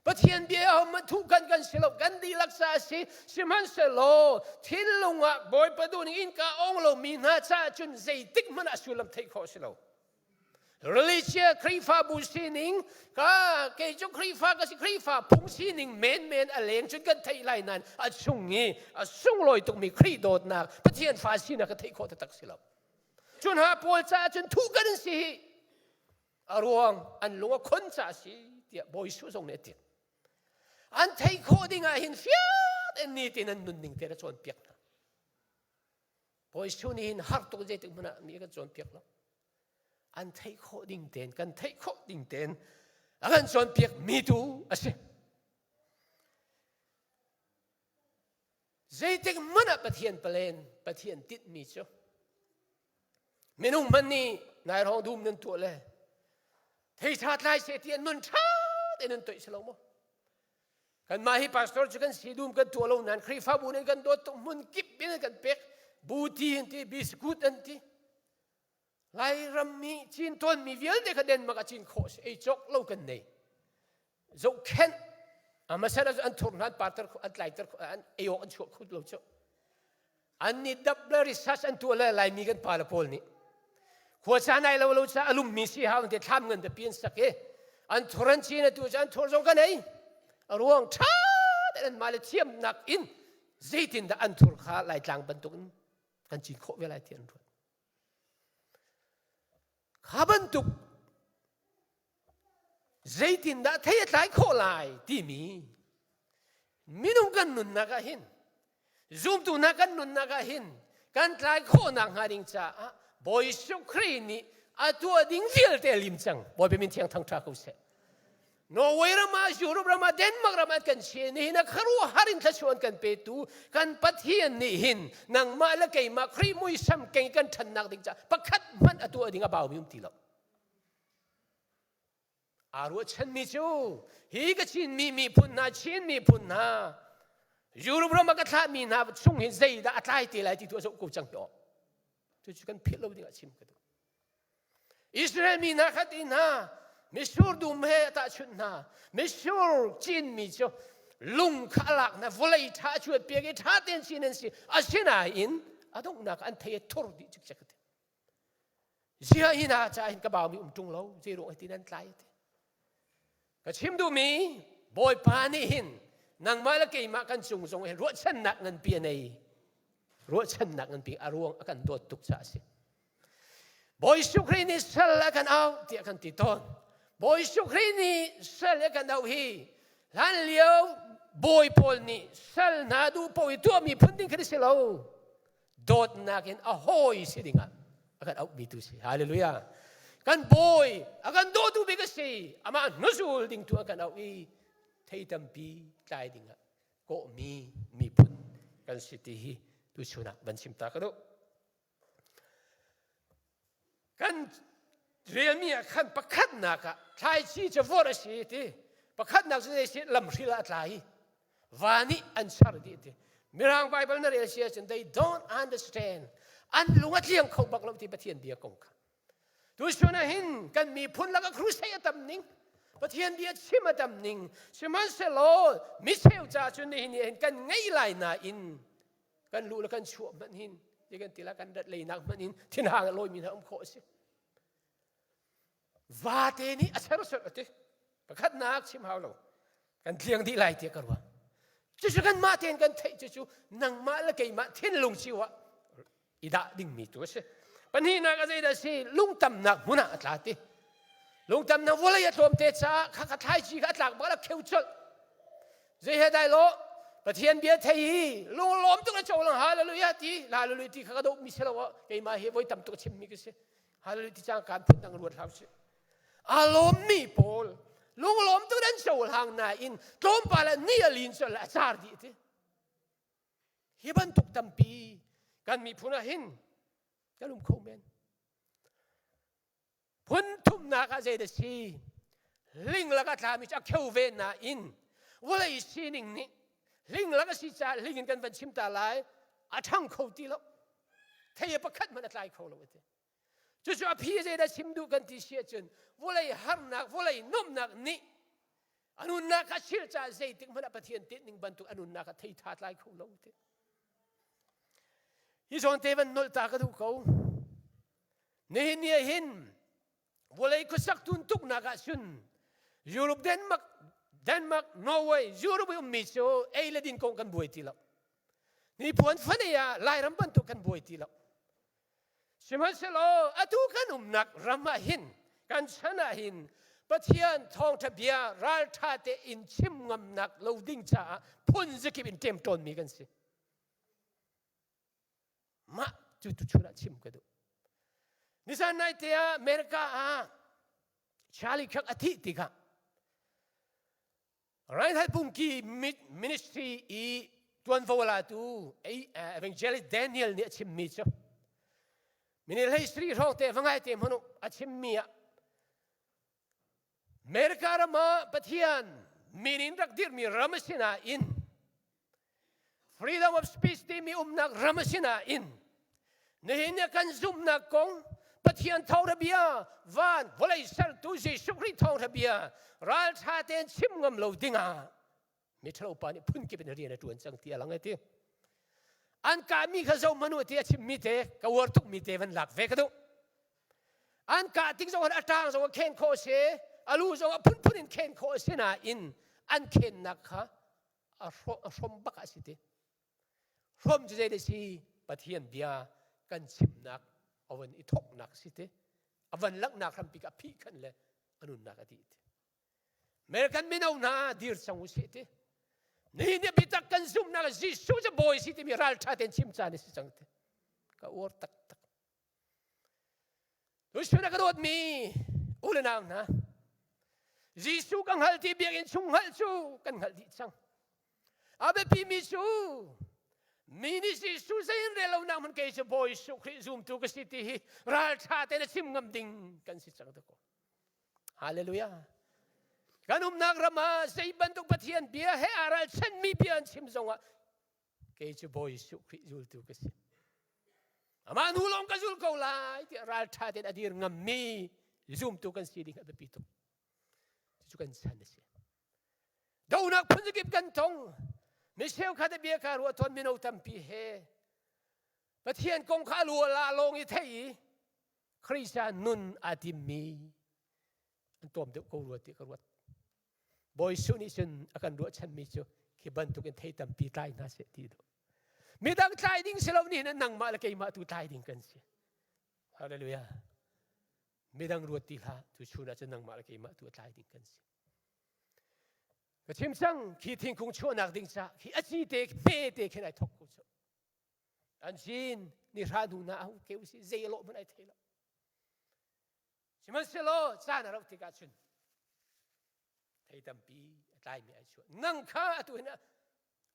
Pathian bia ahom thuh kan kan si lo kan dihlak ca a si sihmanhsehlaw thinlung ah Bawipa duh ning innka ong lomi hna caah cun zeitik hmanh ah sullam theih khawh a si lo. Religious Khrihfabu sining ka kei cu Khrihfa ka si Khrihfa phung sining menmen a leng cun kan theih lai nain a chung i a sunglawi tukmi Khrih dawtnak Pathian fa sinak ka theih khawh taktak si lo. Cun ha pawl caah cun thuh kan si hi a ruang an lung a khon caah si tiah Bawi Jesuh zong nih a ti. An theih khawh ding ah hin fiat in ni tin an nunning te na cawnpiak hna. Bawi Jesuh nih hin har tuk zeitik hmanh ah mi kan cawnpiak lo. An theih khawh ding tein kan theih khawh ding tein a kan cawnpiak mi tu a si. Zeitik hmanh ah Pathian palen Pathian tinhmi cu minung hmanh nih nai hrawng dum nan tuah le thei ṭha tlai seh ti an nun ṭha tein nan toih si lo maw? Kanmah hi pastor cu kan si dum kan tuah lo nain Khrihfabu nih kan dawt tuk hmun kip in kan pek buti an ti biskut an ti Lairam mi cin tawnmi vialte kha Denmark ah cin khawh si ei cawk lo kan nei zohkhenh hmasa an thur hna an parter an tlaiter an ei awk an chuah kho lo cu An nih dap le research an tuah le Laimi kan pa le pawl nih khua caan ai lo lo ca a lummi si hau te thlam ngan pipi an sak i an thur an cin atu cu an thur zong kan ei a ruang ṭha tein an mah le thiamnak in zeitindah an thur kha Laitlang bantuk in kan cin khawh ve lai ti an ruat kha bantuk zeitindah thei a tlai khawh lai timi minung kan nunnak ah hin zumtu hna kan nunnak ah hin kan tlai khawhnak hnga ding caah Bawi Jesuh Khrih nih a tuah ding vialte a lim cang Bawipa min thiang thangṭha ko seh Norway ram ah Europe ram ah Denmark ram ah kan si nihin ah khuaruahhar in thluachuah an kan petu kan Pathian nih hin nangmah le keimah Khrih muisam keng kan ṭhannak ding caah pakhat hmanh a tuah ding a baumi um ti lo Aa ruahchanmi cu hi ka Chinmi miphun hna Chin miphun hna Europe ram ah ka thlahmi hna chung hin zeidah a tlai te lai ti tu a zoh ko cang hi aw. Cucu kan philh lo ding ah chim ka duh. Israel mi hna kha ti hna misur dum he a tahchunh hna misur cinmi cu lung kha a lak hna vawlei ṭha a chuat piak i ṭha tein cin an si asinain a donghnak an thei a thur dih cikcek a ti Ziah hi na caah hin ka baumi um ṭung lo zei ruang hi ti nan tlai ti. Ka chim duhmi Bawipa nih hin nangmah le keimah kan cung zong hin ruahchannak nganpi a nei. Ruahchannak nganpi a ruang a kan dawt tuk caah a si. Bawi Jesuh Khrih nih sal a kan auh tiah kan ti tawn. Bawi Jesuh Khrih nih sal a kan auh hi hlan lio bawi pawl nih sal hna duh paoh i tuahmi phun ding kha si lo. Dawtnak in a hawi si dingah a kan auhmi tu si. Hallelujah. Kan bawi a kan dawtu bik a si. Amah hnuzul ding tu a kan auh i thei tampi tlai dingah kawhmi miphun. kan si ti hi tu chun ah van chim ta ka duh. Kan relmi ah khan pakhatnak ah thlaici cu vorh a si ti pakhatnak cu zei si lamhril ah a tla i va nih an char dih ti mirang bible na rel si ahcun they don't understand an lung a tliang kho bak lo ti Pathian bia kong kha tuchun ah hin kan miphun lakah crusade a tam ning Pathian bia chim a tam ning sihmanhsehlaw micheu ca cun nihin ni hin kan ngei lai nain kan luh le kan chuah hmanh hin ti kan tila kan rat leinak hmanh in thinhang a lawimi hna um khawh a si vate nih a serserh a ti pakhatnak chim hau lo kan tliang dih lai tiah ka ruah cucu kan mah tein kan theih cucu nangmah le keimah thinlung cio ah i dah dingmi tu a si pahnihnak a zeidah si lungtamnak hmun ah a tla ti lungtamnak vawlei a tlawmte caah kha kha thlaici kha a tlak bak a kheu colh zei he dai lo Pathian bia thei hi lunglawm tuk na co lang hallelujah ti hallelujah ti kha ka doh mi si lo keimah hi voi tam tuk chim mi ka si hallelujah ti cang kan phun dang ruat hlau si a lawmmi pawl lunglawm tuk an cohlang nain tlawmpal ah ni a lin colh a car dih ti hi bantuk tampi kan miphun ah hin kan um kho men phun thumnak ah zei da si ling lak a tlami cu a kheu ve nain vawlei sining nih ling lak a si caah ling in kan van chim ta lai a ṭhang kho ti lo thei pakhat hmanh a tlai kho lo ti Cucu a phi zeidah chim duh kan ti si ahcun vawlei harnak, vawlei nuamhnak nih a nunnak kha sil caah zeitik hmanh ah Pathian tinhning bantuk a nunnak kha thei tha tlai kho lo ti. Hi zawn te van nolh ta ka duh ko. Nihin ni ah hin vawlei khuasak tun tuknak ah cun Europe, Denmark, Denmark, Norway, Europe i ummi cu ei le din kong kan buai ti lo. Nipuan fanei ah Lairam bantuk kan buai ti lo. Sihmanhsehlaw atu kan umnak ram ah hin kan chan ah hin Pathian thawngṭha bia ralṭha tein chim ngamnak lo ding caah phun zakip in ṭemṭawnmi kan si. Mah cu tuchun ah chim ka duh. Nizan naite ah America ah Charlie Kirk a thih tikah Reinhard Bonnke ministry i tuanvo latu evangelist Daniel nih a chimmi cu minute hlei sri hrawng te va ngai te hmanh u a chimmi ah America ram ah Pathian min in rak dirhmi ram a si nain freedom of speech timi umnak ram a si nain nihin ni kan zumhnak kong Pathian thawngtha bia van vawlei sertu Jesuh Khrih thawngtha bia raltha tein chim ngam lo dingah miṭhalo pa nih phunkip in rian a ṭuan cang ti a lang ti an kahmi kha zo hmanh u ti a chimmi te ka uar tukmi te van lak ve ka duh an kah tik zong a ṭang zong a khen khawh a si a lu zong a phunphun in khen khawh a si nain an khennak kha a hrom bak a si ti hrom cu zei si Pathian bia kan chimnak a van i thoknak si ti a van langhnak hrampi ka phih khan le a nunnak a dih ti American mino hna dir cang u sih ti nihin ni bitak kan zumhnak Jesuh cu bawi si timi ralṭha tein chim caan a si cang ti ka uar taktak Tuchun a ka dawtmi u le nau hna, Jesuh ka hngalh ti biakinn chung hngalh cu kan hngalh dih cang. A biapimi cu mi nih Jesuh zei in rel lonak hmun kei cu Bawi Jesuh Khrih zumtu ka si ti hi ralṭha tein a chim ngam ding kan si cang dakaw. Hallelujah. Kan umnak ram ah zei bantuk Pathian bia he aa ralchanmi bia an chim zongah kei cu Bawi Jesuh Khrih zultu ka si. Amah hnu lawng ka zul ko lai tiah ralṭha tein a dir ngammi zumtu kan si ding a biapi tuk. Cucu kan chan a si. Donak phun kan tong. Mi cheukhat a bia ka ruah tawn mino tampi he Pathian kong kha a lu a lawng i thei i Khrihsa nun aa timmi an tlawm deuh ko rua ti ka ruat. Bawi Jesuh nih cun a kan ruahchanmi cu khi bantukin thei tampi tlai hna seh ti duh. Midang tlai ding si lo nih hin nangmah le keimah tu tlai ding kan si. Hallelujah. Midang ruat ti hlah tu chun ah cun nangmah le keimah tu a tlai ding kan si. Ka chim cang khi thingkung chuahnak ding ca khi a ci te hme te khin ai thok ko cu. An cin ni hra hnu na au ke usi zei lo hmanh ai thei lo. Sihmanhsehlaw caan a rauh tikah cun thei tampi a tlaimi ai chuah. Nang kha atu hin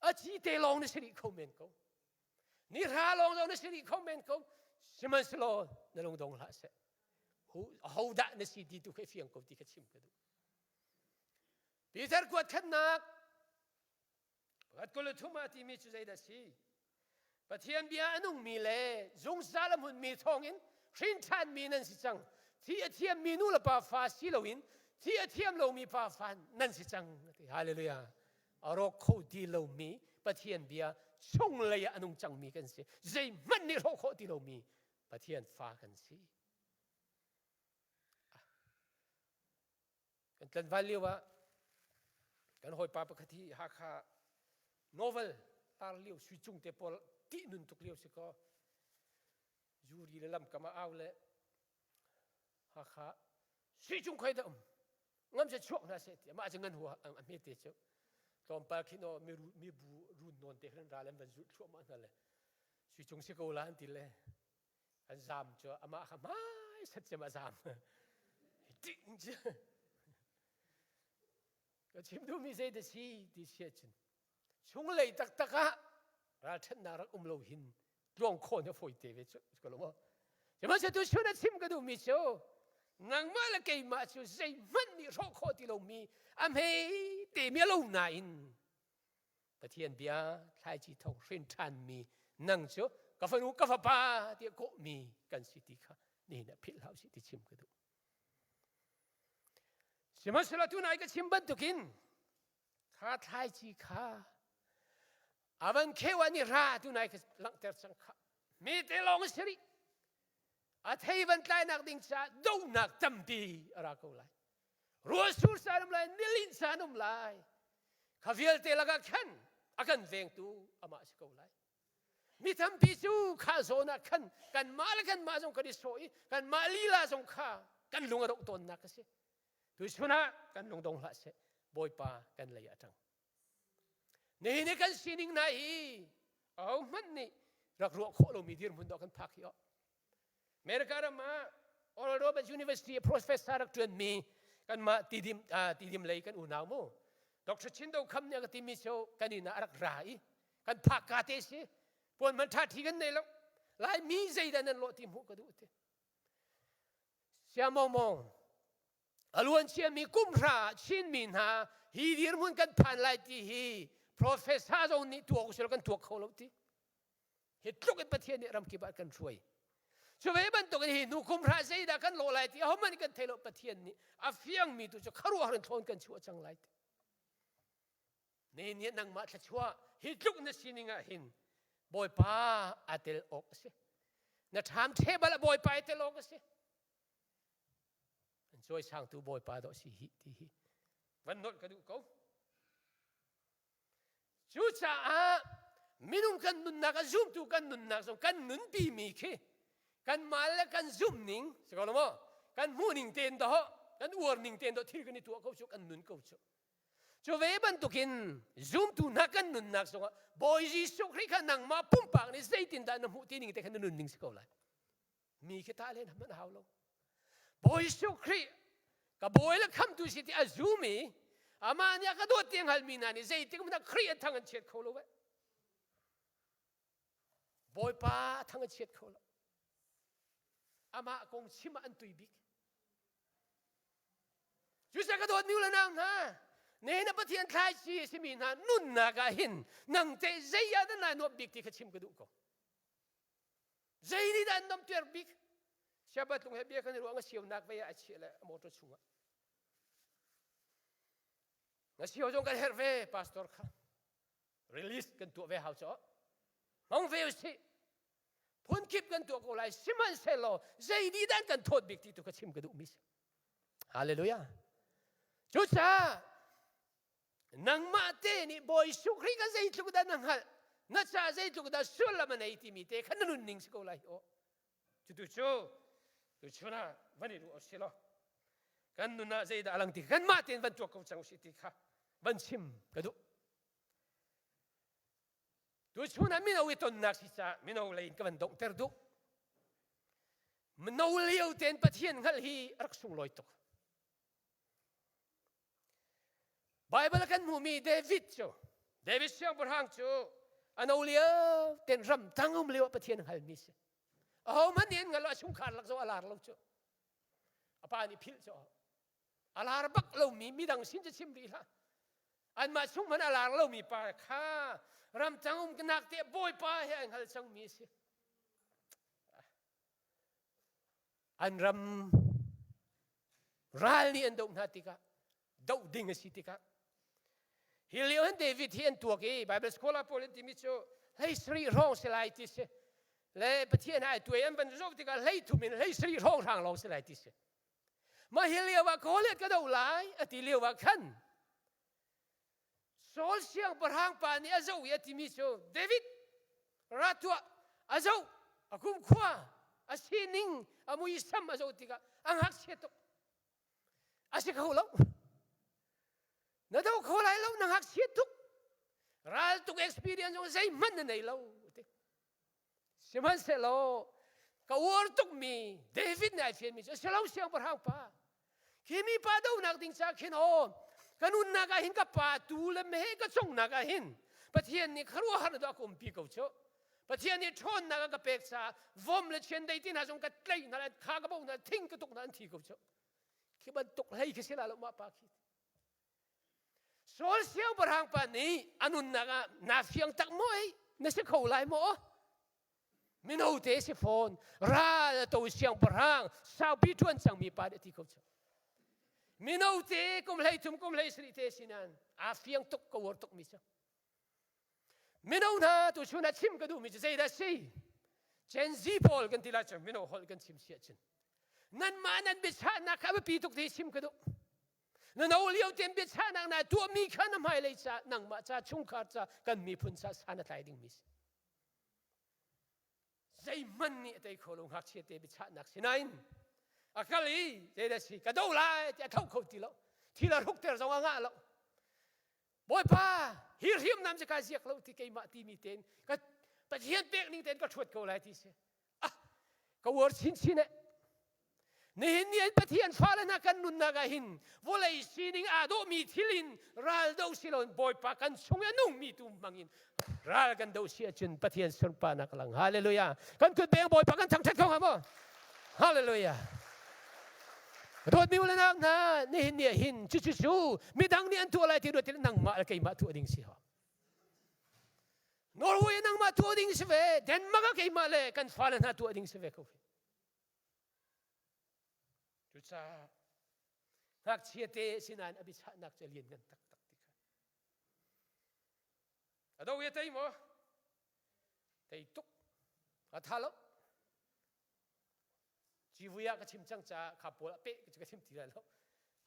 a ci te lawng na si rih kho men ko. Ni hra lawng zong na si rih kho men ko. Sihmanhsehlaw na lung dong hlah seh. Ho dah na si ti tu kha fiang ko ti kha chim ka duh. Peter kuat khatnak Pakhat kul le thum ah timi cu zeidah si? Pathian bia a nungmi le zungzal a hmunmi thawngin hrin ṭhanmi nan si cang. Thi a thiammi nu le pa fa si loin thi a thiam lomi pa fa nan si cang. Hallelujah. A rawk kho ti lomi Pathian bia chunglei ah a nung cangmi kan si. Zeihmanh nih hrawh khawh ti lomi Pathian fa kan si. Kan tlanval lio ah kan hawipa pakhat hi Hakha novel tar lio sui cung te pawl tih nun tuk lio si kaw zuri le lamkam ah au le Hakha sui cung khoi dah um ngam se chuak hna seh ti amah cu ngan hua a hme te cu tlawmpal khin aw mi bu run nawn te khan ral an van zulh thluahmah hna le sui cung si ko la an ti le an zam cu amah kha hmai set cem a zam ting cu ka chim duhmi zei da si ti si ahcun chunglei taktak ah ralṭhatnak rak um lo hin tluang khawh na fawi te ve cu ko lo maw sihmanhsehlaw tu chun a chim ka duhmi cu nangmah le keimah cu zeihmanh nih hrawh khawh ti lomi a hme te mi a lo nain Pathian bia thlaici thawng hrin ṭhanmi nang cu ka fanu ka fapa tiah kawhmi kan si ti kha nihin ah philh hlah usih ti chim ka duh. Sihmanhsehlaw tunai ka chim bantukin kha thlaici kha avan kheu ah nih ra tunai ka langhter cang kha mi te lawng a si rih a thei van tlainak ding caah donak tampi a ra ko lai ruahsur caan um lai nilin caan um lai kha vialte lakah khan a kan vengtu amah si ko lai mi tampi cu kha zawn ah khan kanmah le kanmah zong kan i sawh i kanmah lila zong kha kan lung a dongh tawnnak a si tuchun ah kan lung dong hlah seh bawipa kan lei ah ṭang nihin i kan sining hna hi ahohmanh nih rak ruah khawh lomi dirhmun dawh kan phak hi aw America ram ah Oral Roberts University professor rak ṭuanmi kanmah tidim tidim lei kan unau mu Dr. Chindo Kham nih a ka timi cu kan inn ah a rak ra i kan phak ka te si puan man ṭha ṭhi kan nei lo Laimi zeidah nan lawh ti hmuh ka duh ti Siamong mong a luan ciami kum hra Chinmi hna hi dirhmun kan phan lai ti hi professor zong nih tuak usila kan tuak kho lo ti Hi tluk in Pathian nih ramkip ah kan hruai. Cu ve bantuk in hi hnu kum hra zeidah kan lawh lai ti ahohmanh kan thei lo Pathian nih a fiangmi tu cu kharuahar in thlawn kan chuah cang lai ti. Ne nih nangmah thluachuah hi tluk na sining ah hin Bawipa a tel awk a si. Na ṭham the bal ah Bawipa i tel awk a si. An cawisangtu Bawipa dawh si hi ti hi van nolh ka duh ko. Cucaah minung kan nunnak a zumtu kan nunnak zong kan nunpi mi khi kanmah le kan zumh ning si ko lo maw kan hmuh ning tein dawh kan uar ning tein dawh thil kan i tuah ko cu kan nun ko cu cu ve bantukin zumtu hna kan nunnak zongah Bawi Jesuh Khrih kha nangmah pumpak nih zeitindah na hmuh ti ning te khan na nun ning si ko lai mi khi ta len hmanh hau lo Bawi Jesuh Khrih ka bawi le khamtu si ti a zum i amah nih a ka dawt ti a hngalmi hna nih zeitik hmanh ah Khrih a thang an chiat kho lo ve Bawipa a thang a chiat kho lo amah kong chim ah an tui bik Cusa ka dawtmi u le nau hna ne na Pathian thlaici a simi hna nunnak ah hin nang te zei ah dah naa nuamh bik ti kha chim ka duh ko Zei nih dah an nomter bik? Siapa tlung he bia kan i ruah nga sionak vei ah a chiah le a motor chungah. Nga sio zong kan herh ve pastor kha. Release kan tuah ve hau cho. Hmang ve usih. Phunkip kan tuah ko lai sihmanhsehlaw zei nih dah an kan thawt bik ti tu ka chim ka duh mi si. Hallelujah. Cucaah nangmah te nih Bawi Jesuh Khrih kha zeitluk dah na hngalh na caah zeitluk dah sullam a nei timi te kha na nunning si ko lai aw cutu cu tuchun ah van i ruah usih law kan nun ah zeidah a lang ti kanmah tein van tuak ko cang usih ti kha van chim ka duh tuchun ah mino i tonnak si caah mino lei in ka van donghter duh mino lio tein Pathian hngalh hi a rak sunglawi tuk Baibal kan hmuhmi David cu David siangpahrang cu. Ano lio ten ram tang um lio Pathian hngalmi si. Aho hmanh nih an hngal lo a chungkhar lak zong a lar lo cu. A pa nih philh cu. A lar bak lomi midang sin cu chim rih hlah. Anmah chung hmanh a lar lomi pa kha ramtang umnak te bawipa he an hngal cangmi a si. An ram ral nih an doh hna tikah doh ding a si tikah hi lio hin David hi an tuak i Bible scholar pawl an timi cu hlei sarih hrawng si lai ti si le Pathian ai tuai an van zoh tikah hlei thum in hlei sarih hrawng hrang lawng si lai ti si mah hi lio ah Goliath ka doh lai a ti lio ah khan Saul siangpahrang pa nih a zoh i a timi cu David ra tuah a zoh a kumkhua a sining a muisam a zoh tikah a ngakchia tuk a si kho lo na do kho lai lo na ngakchia tuk ral tuk experience zong zeihmanh na nei lo ti Sihmanhsehlaw ka uar tukmi David nih ai fianmi cu a si lo siangpahrang pa. Khi mi pa donak ding ca khin aw ka nunnak ah hin ka pa tu le meheh ka congnak ah hin Pathian nih khuaruahhar na a ka umpi ko cu. Pathian nih ṭhawnnak a ka pek caah vom le chiandei ti hna zong ka tlaih hna kha ka bo hna thing ka tuk hna an thi ko cu. Khi bantuk hlei khi si la lo mah pa khi. Saul siangpahrang pa nih a nunnak ah naa fiang tak maw ei na si kho lai maw? Mino te si fawn ral a to siangpahrang saupi ṭuan cangmi pa nih a ti ko cu. Mino te kum hlei thum kum hlei sarih te si nain aa fiang tuk ka uar tukmi cu. Mino hna tuchun ah chim ka duhmi cu zeidah si? Gen Z pawl kan ti lai cu mino holh kan chim si ahcun nanmah nan biachahnak kha a biapi tuk ti chim ka duh. Na no lio tein biachahnak na tuahmi kha na hmailei ca nangmah ca chungkhar ca kan miphun ca san a tlai dingmi si. Zeihmanh nih a tei kho lo ngakchia te biachahnak sinain a kal i zeidah si ka do lai ti a tho kho ti lo thil a hrukter zong a ngah lo Bawipa hi hriamnam cu kai ziak lo ti keimah timi tein ka Pathian pek ning tein ka ṭhuat ko lai ti si ah ka uar chinchin eh nihin ni Pathian fale hna kan nunnak ah hin vawlei sining aa dawhmi thil in ral do si loin Bawipa kan chung i a nungmi tu hmangin ral kan do si ahcun Pathian sunparnak lang hallelujah kan kut beng Bawipa kan thangṭhat kho hnga maw hallelujah dawtmi u le nau hna nihin ni ah hin cucu cu midang nih an tuah lai ti ruat in nangmah le keimah tuah ding si ho Norway nangmah tuah ding si ve Denmark ah keimah le kan fale hna tuah ding si ve ko cucaah ngakchia te sinain a biachahnak cu a lianngan taktak ti kha a do i a tei maw tei tuk a tha lo civui ah ka chim cang caah kha pawl a peh ka chim ti lai lo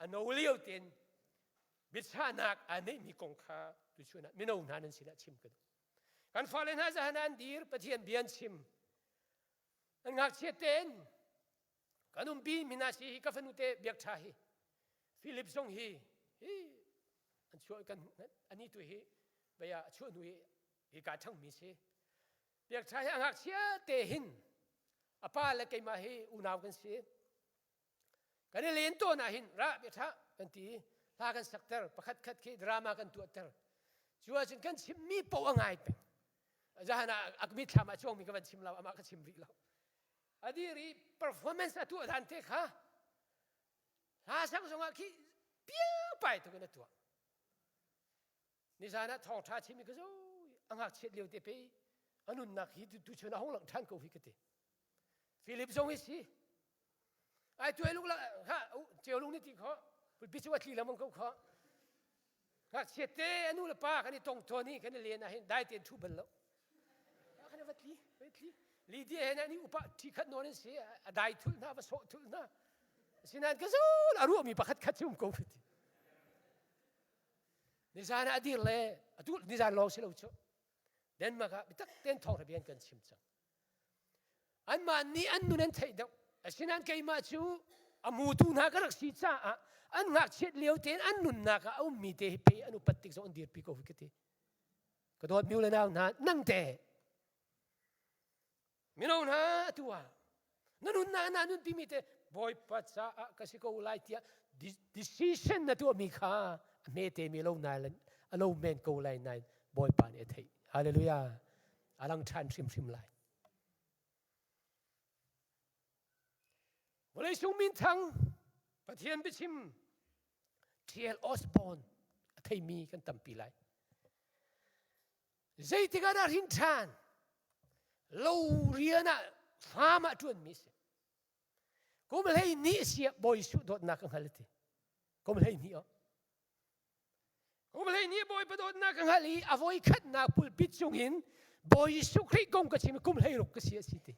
a no lio tein biachahnak aa neihmi kong kha tuchun ah mino hna nan sinah chim ka duh kan fale hna zahan an dir Pathian bia an chim an ngakchia tein kan umpi mina si hi ka fanu te biak ṭha hi Philip zong hi hi an chuah kan ani tu hi baya a chuah hnu hi hi ka ṭhangmi si biak ṭha hi a ngakchia te hin a pa le keimah hi unau kan si kan i len tawn ah hin ra biak ṭha kan ti hla kan sakter pakhat khat khi drama kan tuahter cu ahcun kan chimmi poh a ngai peng zahan ah a mitthlam ah chuangmi ka van chim lo amah ka chim rih lo a dir i performance a tuah dan te kha hla sang zongah khi piangpai tuk in a tuah nizan ah thawngṭha chim i ka zo a ngakchiat lio te pe a nunnak hi tuchun a hung lang ṭhan ko hi ka ti Philip zong hi si ai tuai lung la ha ceu lung ni ti kho pulpi cu a tli lamang ko kho ngakchia te a nu le pa kan i tong tawn i kan i len ah hin dai tein ṭhu bal lo kan i va tli va tli Lydia he nan i upa ṭhi khat nawn in si a dai thul hna va sawh thul hna asinain ka zul a ruahmi pakhat khat cu um ko ti nizan ah a dir le atu nizan lawng si lo cu Denmark ah bitak ten thawng bian kan chim cang Anmah nih an nun an theih deuh. Asinain keimah cu a mutu hna ka rak si caah an ngakchiat lio tein an nunnak ah a ummi te hi pe an upat tik zong an dirpi ko hi ka ti. Ka dawtmi u le nau hna, nang te mino hna atu ah na nunnak na nunpimi te Bawipa caah ka si ko lai tiah decision na tuahmi kha a hmete mi lo nain a lo men ko lai nain Bawipa nih a theih. Hallelujah. A lang ṭhan hrimhrim lai. Vawleicung minthang Pathian biachim T.L. Osborne a theimi kan tampi lai. Zeitik ah dah hrin ṭhan? Lo rian ah farm ah ṭuanmi si. Kum 12 si ah Bawi Jesuh dawtnak ka hngal ti. Kum 12 oh. Kum 12 Bawipa dawtnak ka hngal i a voi khatnak pulpit cungin Bawi Jesuh Khrih kong ka chim kum 16 ka si a si ti.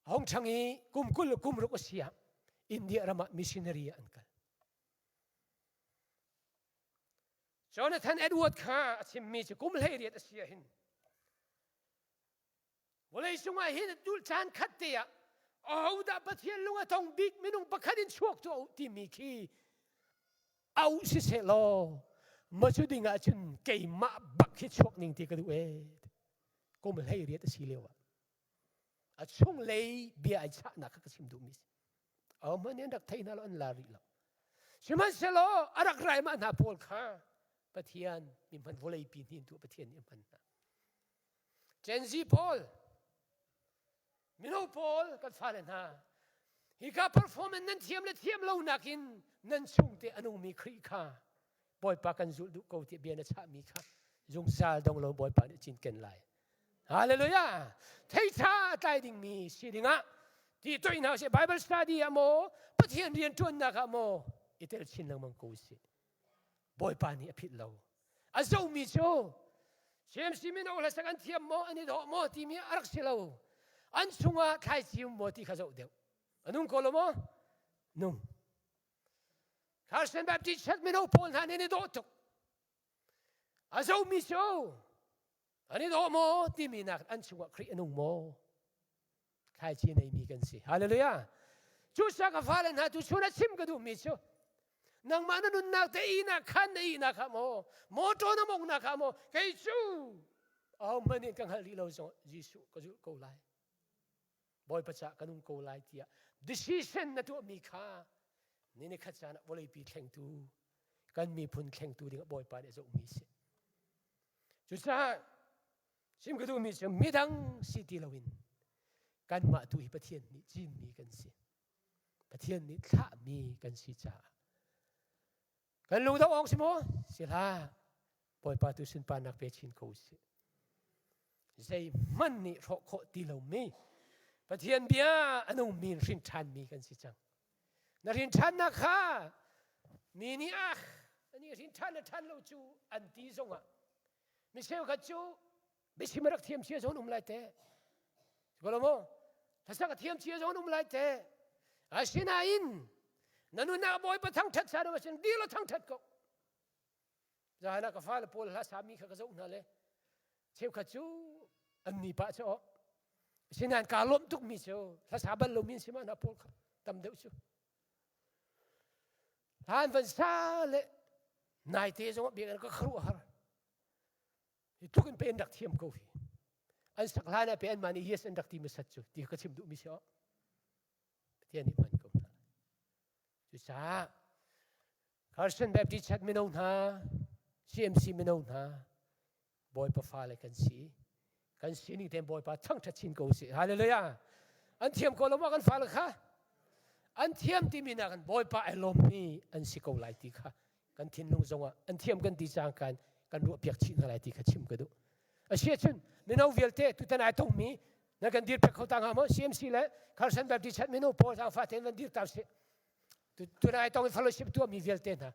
Hong chang i kum 20 kum ruk a si ah India ram ah missionary ah an kal. Jonathan Edward kha a chimmi cu kum 18 a si ah hin vawlei cungah hin dul caan khat te ah ahodah Pathian lung a tong bik minung pakhat in chuak tu timi khi au siseh law ma cu ding ah cun keimah bak hi chuak ning ti ka duh ee kum 18 a si lio ah a chunglei bia ai chahnak kha ka chim duhmi si ahohmanh nih an rak thei hna lo an la rih lo sihmanhsehlaw a rak rai mah hna pawl kha Pathian mi hman vawleipi hnin tu Pathian nih a hman hna Gen Z pawl mino pawl kan fale hna hika performance nan thiam le thiam lo nakin nan chungte a nungmi Khrih kha Bawipa kan zulh duh ko tiah bia na chahmi kha zungzal dong lo Bawipa nih cinken lai. Hallelujah! Theiṭha a tlai dingmi si dingah ti toih hna usih Bible study ah maw Pathian rian ṭuannak ah maw i tel chin lengmang ko usih. Bawipa nih a philh lo. A zomi cu CMC mino hlasak an thiam maw an i dawh maw timi a rak si lo. An chungah thlaici um maw ti kha zoh deuh. A nung ko lo maw? Nung. Carson Baptist Church mino pawl hna nih an i dawh tuk. A zomi cu an i dawh maw timi nak an chungah Khrih a nung maw? Thlaici neimi kan si. Hallelujah. Cucaah ka fale hna tu chun a chim ka duhmi cu nangmah na nunnak te ihnak khan na ihnak kha maw motor na mongnak kha maw kei cu ahohmanh nih ka hngalh rih lo zong Jesuh ka zulh ko lai. Bawipa cah ka nung ko lai tiah decision na tuahmi kha ni ni khat caan ah vawleipi thlengtu kan miphun thlengtu ding ah Bawipa nih a zohmi si. Cucaah chim ka duhmi cu midang si ti loin kanmah tu hi Pathian nih cinmi kan si. Pathian nih thlahmi kan si caah kan lungdo awk si maw? Si hlah. Bawipa tu sunparnak pe chin ko usih. Zeihmanh nih hrawh khawh ti lomi Pathian bia a nungmi in hrin ṭhanmi kan si cang. Na hrin ṭhannak kha mi nih ah ani hrin ṭhan le ṭhan lo cu an ti zongah mi cheukhat cu biachim a rak thiam cia zong um lai te. Ko lo maw? Hlasak a thiam cia zong um lai te. Asinain na nunnak Bawipa thangṭhat sa lo ahcun dir law thangṭhat ko. Zahan ah ka fale pawl hla sami kha ka zoh hna le cheukhat cu an ni pah cu asinain kaa lawmh tukmi cu hlasa bal lomi an si ma hna pawl kha tam deuh cu hlan van sa le naite zong biakinn ka kharuah har hi tluk in pe an rak thiam ko hi an sak hlan ah pe an mah nih yes an rak ti masat cu ti ka chim duhmi si Pathian nih hman ko hna cucaah Carson Baptist Church mino hna CMC mino hna Bawipa fale kan si kan sining tein Bawipa thangṭhat chin ko usih hallelujah an thiam ko lo maw kan fale kha an thiam timi nak in Bawipa ai lawmmi an si ko lai ti kha kan thinlung zongah an thiam kan ti cang kan kan ruahpiak chih hna lai ti kha chim ka duh a si ahcun mino vialte tutan ai tongmi na kan dir pek kho ta hnga maw CMC le Carson Baptist Church mino pawl zaangfah tein van dir ta usih tutan ai tong i fellowship tuahmi vialte hna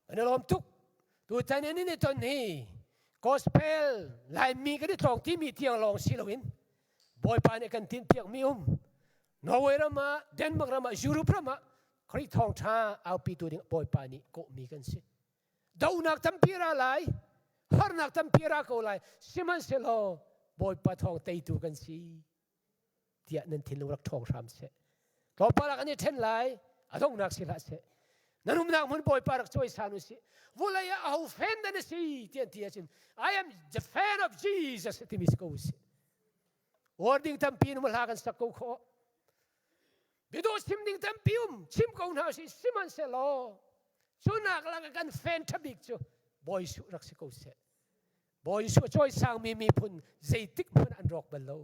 an i lawm tuk tutan in i ton hi gospel Laimi kan i tlawng timi tiang lawng si loin Bawipa nih kan tinhpiakmi um Norway ram ah Denmark ram ah Europe ram ah Khrih thawngṭha aupitu ding Bawipa nih kawhmi kan si dohnak tampi ra lai harnak tampi ra ko lai sihmanhsehlaw Bawipa thawng teitu kan si tiah nan thinlung rak ṭhawng hram seh. Tlawmpal ah kan i ṭhen lai, a donghnak si hlah seh. Nan umnak hmun Bawipa rak cawisan u sih. Vulei ah aho fan nan si ti an ti ahcun I am the fan of Jesus timi si ko u sih. Wording tampi in hla kan sak ko khawh. Biadawh chim ding tampi um chim ko hna sih sihmanhsehlaw. Cunak lak ah kan fen ṭha bik cu Bawi Jesuh rak si ko seh. Bawi Jesuh a cawisangmi miphun zeitik hmanh an rawk bal lo.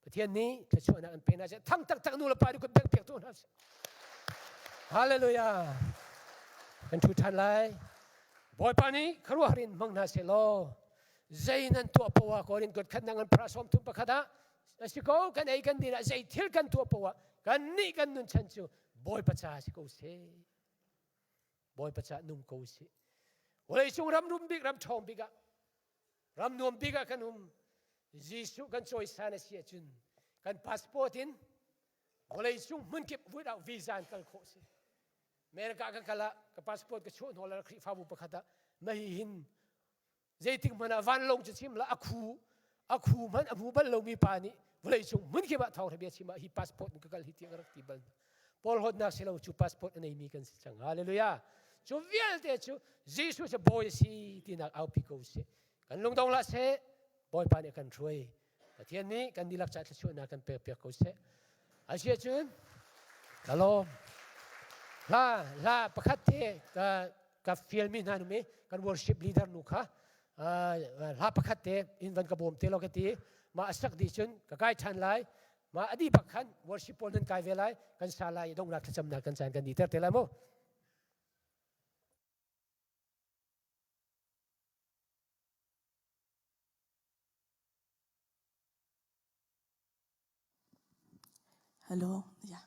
Pathian nih thluachuahnak an pe hna seh. Thang taktak nu le pa nih kut bengh piak tu hna seh. Hallelujah. Kan ṭhu ṭhan lai. Bawipa nih khuaruahhar in hmang hna seh law zei nan tuah poah Korin kuat khat nang an phra sawm thum pakhat ah a si ko kan ei kan din ah zei thil kan tuah poah kan nih kan nun chan cu Bawipa ca si ko seh. Bawipa ca nung ko sih. Vawleicung ram rum bik ram ṭhawng bik ah ram nuam bik ah kan um. Jesuh kan cawisan a si ahcun kan passport in vawleicung hmunkip without visa in kal khawh si. America ka kal ah ka passport ka chuah hnu la Khrihfabu pakhat ah mahi hin zeitik hmanh ah vanlawng cu chim la a khu a khu hmanh a hmu bal lomi pa nih vawleicung hmunkip ah thawngtha bia chim ah hi passport in ka kal hi tiah ka rak ti bal porhlawtnak si lo cu passport a neimi kan si cang hallelujah cu vialte cu Jesuh cu bawi a si tinak aupi ko sih kan lungdong hlah seh Bawipa nih a kan hruai Pathian nih kan dihlak ca thluachuahnak kan pek piak ko seh. Asi ahcun ka lawm. Hla hla pakhat te ka ka fialmi hna numi kan worship leader nu kha hla pakhat te in van ka bawm te lo ka ti ma asak di cun ka kai than lai ma adi bak khan worship pawl nan kai ve lai kan sa lai dongnak thlacamnak kan caan kan di ter te lai mu. Hello. Yeah.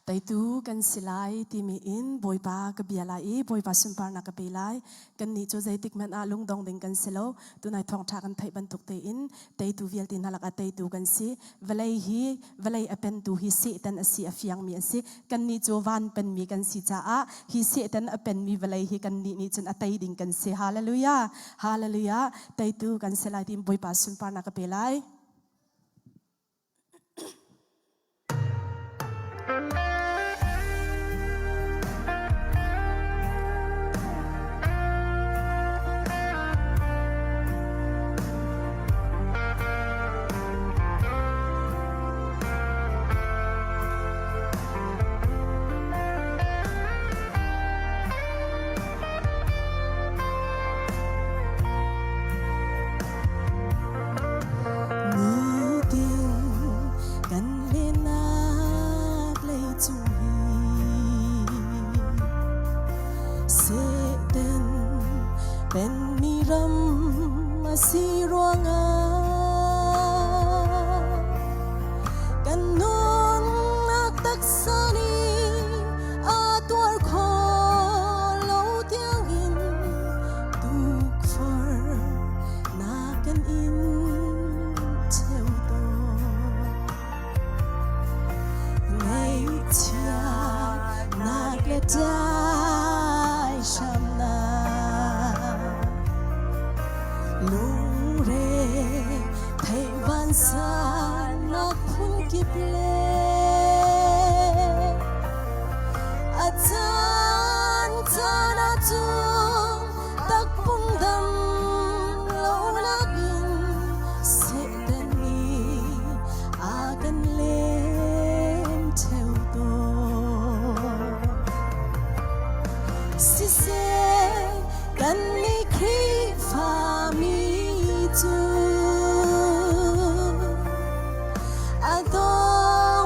Teitu kan si lai timi in Bawipa ka bia lai i Bawipa sunparnak ka pe lai. Kannih cu zeitik hmanh ah lungdong ding kan si lo. Tunai thawngṭha kan theih bantuk tein teitu vialte hna lakah teitu kan si. Vawlei hi vawlei a pentu hi Satan a si a fiangmi a si. Kannih cu van penmi kan si caah hi Satan a penmi vawlei hi kannih nih cun a tei ding kan si. Hallelujah! Hallelujah! Teitu kan si lai tiin Bawipa sunparnak ka pe lai. Nitin kan lennak leicung hi Satan penmi ram a si ruangah kan nunnak taksa nih a tuar kho lo tiangin tukforh na kan in cheu tawn. Ngaihchiatnak le ṭaihhramnak lungre theih vansannak phunkip le a caan caan ahcun takpum dam lo lakin Satan nih a kan lem ṭheo tawn. Siseh kannih Khrihfami cu a dong.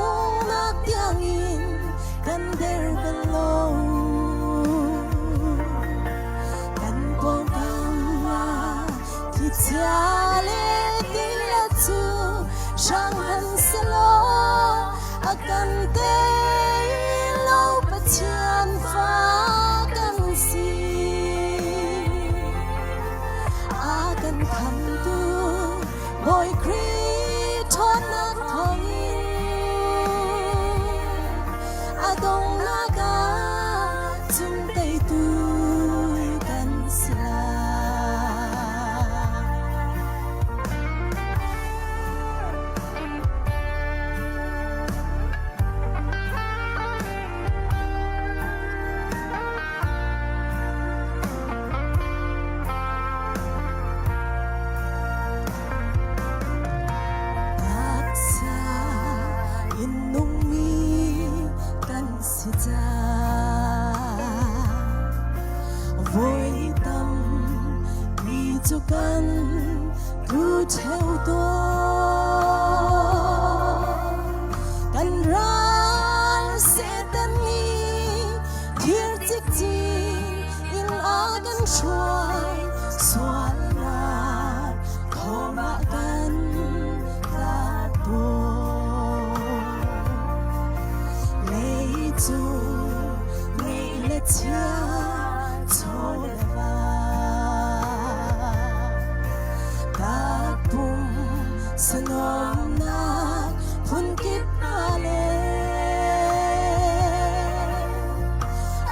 Zuamnak phunkip hna le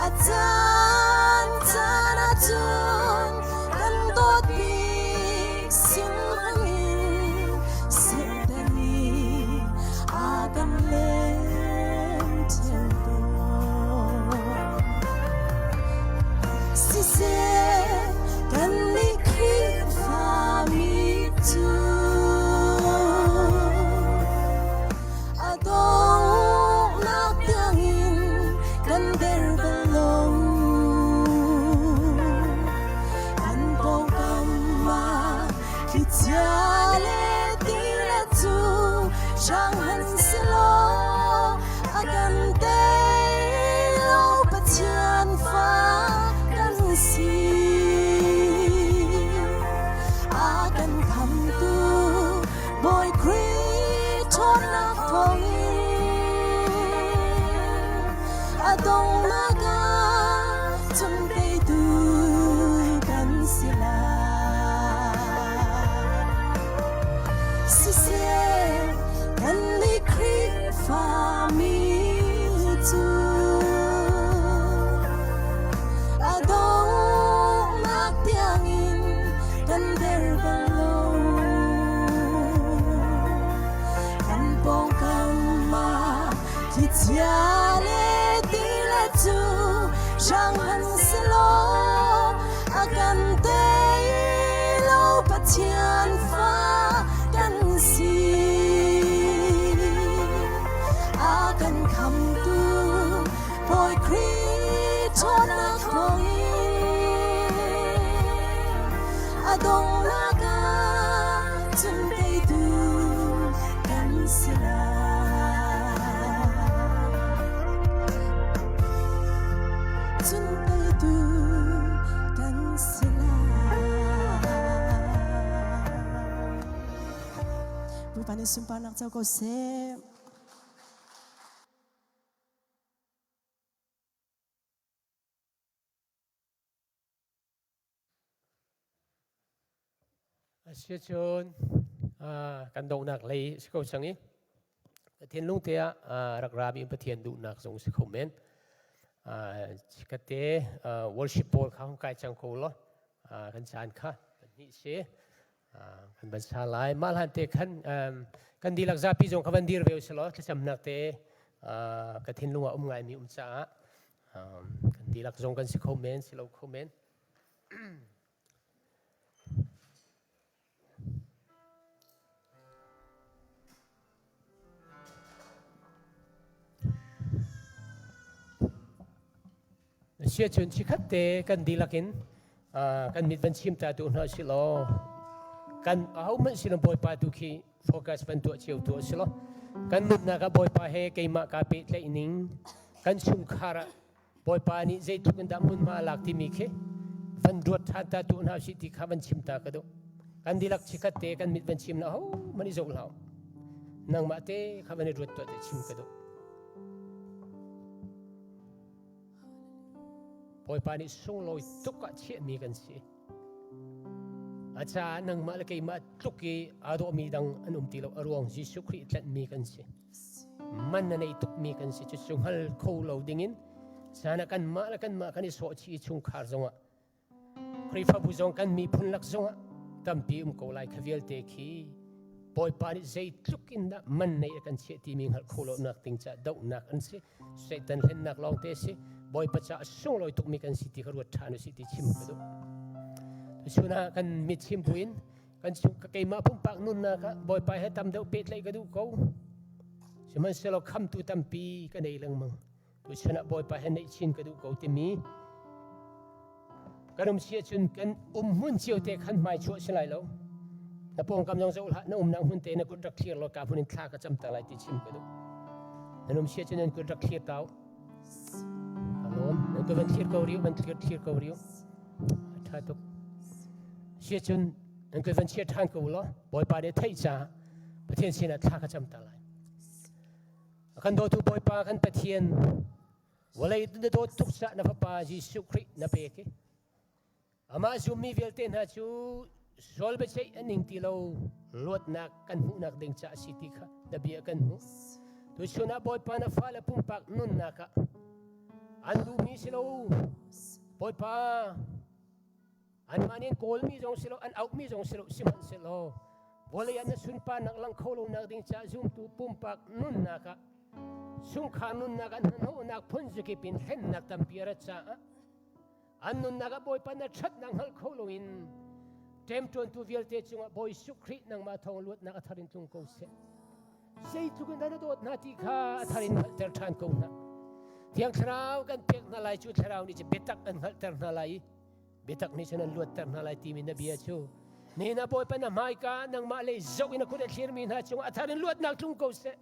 a caan caan ahcun kan dawt bik singhangin Satan nih a kan lem ṭheo tawn. Siseh kannih Khrihfami cu a donghnak tiangin kan der bal lo. Kan pawngkam ah thlichia le tilet cu hrang han selaw a kan tei lo Pathian fa kan si. A kan khamtu Bawi Khrih ṭhawnnak thawngin a donghnak ah cun teitu kan si lai. Siseh kannih Khrihfami cu a donghnak tiangin kan der bal lo. Kan pawngkam ah thlichia le tilet cu hrang han selaw a kan tei lo Pathian fa kan si. A kan khamtu Bawi Khrih ṭhawnnak thawngin a donghnak ah cun teitu kan si lai. Cun teitu kan si lai. Bawipa nih sunparnak co ko seh. Asiahcun kan donghnak lei si ko cang i thinlung te ah rak rami Pathian duhnak zong si kho men. Chikkhatte worship pawl kha hung kai cang ko law kan caan kha pahnih si kan van sa lai. Mah hlan te khan kan dihlak zapi zong kha van dir ve usih law thlacamnak te ka thinlung ah um ngaimi um caah kan dihlak zong kan si kho men si lo kho men. Siacun chikhat te kan dihlak in kan mit van chim ta tu hna si law kan ahohmanh sin Bawipa tu khi focus van tuah cio tu si law kan nunnak ah Bawipa he keimah kaa pehtlaih ning kan chungkhar ah Bawipa nih zeitluk in dah hmunhma a lak timi khi van ruat ṭhan ta tu hna usih ti kha van chim ta ka duh. Kan dihlak chikhat te kan mit van chim na ho man i zoh hlah. Nangmah te kha van i ruat tuah te chim ka duh. Bawipa nih sunglawi tuk ah chiahmi kan si. A caah nangmah le keimah tluk i aa dawhmi dang an um ti lo a ruang Jesuh Khrih tlanhmi kan si. Man a nei tukmi kan si. Cucu hngal kho lo dingin sana kanmah le kanmah kan i sawhchih i chungkhar zongah Khrihfabu zong kan miphun lak zongah tampi um ko lai kha vialte khi Bawipa nih zeitluk in dah man nei a kan chiah timi hngalh kho lo nak ding caah dohnak an si. Satan hlennak lawngte a si. Bawipa caah sunglawi tukmi kan si ti kha ruat ṭhan usih ti chim ka duh. Tuchun ah kan mit chim buin kan chung keimah pumpak nunnak ah Bawipa he tam deuh pehtlaih ka duh ko. Sihmanhsehlaw khamtu tampi ka nei lengmang. Tuchun ah Bawipa he neih chin ka duh ko timi kan um si ahcun kan um hmun cio te khan hmai chuah si lai lo. Na pawngkam zong zoh hlah, na umnak hmun te na kut rak thlir law ka hmun in thla ka cam ta lai ti chim ka duh. Nan um si ahcun nan kut rak thlir tau. Alawm, nan kut van thlir ko riu, van thlir thlir ko riu. A ṭha tuk. Si ahcun nan kut van chia ṭhan ko law Bawipa nih theih caah Pathian sinah thla ka cam ta lai. Kan dawtu Bawipa kan Pathian vawlei na dawt tuk caah na Fapa Jesuh Khrih na pek i amah zummi vialte hna cu Sual biaceih an ing ti lo luatnak kan hmuhnak ding ca a si ti kha na bia kan hmuh. Tuchun ah Bawipa na fale pumpak nunnak ah an duhmi si lo. Bawipa anmah nih an kawlmi zong si lo, an auhmi zong si lo, sihmanhsehlaw vawlei ah na sunparnak lang kho lonak ding ca zumtu pumpak nunnak ah chungkhar nunnak ah hnahnawhnak phun zakip in hlennak tampi a rat caah An nunnak ah Bawipa na ṭhatnak hngalh kho loin ṭemṭuantu vialte cungah Bawi Jesuh Khrih nangmah thawng luatnak a thar in tlung ko seh. Zeitluk in dah na dawt hna ti kha a thar in hngalhter ṭhan ko hna. Thiang Thlarau kan pek hna lai cu Thlarau nih cun biatak an hngalhter hna lai i biatak nih cun an luatter hna lai timi na bia cu nihin ah Bawipa na hmaika nangmah lei zoh in a kut a thlirmi hna cungah a thar in luatnak tlung ko seh.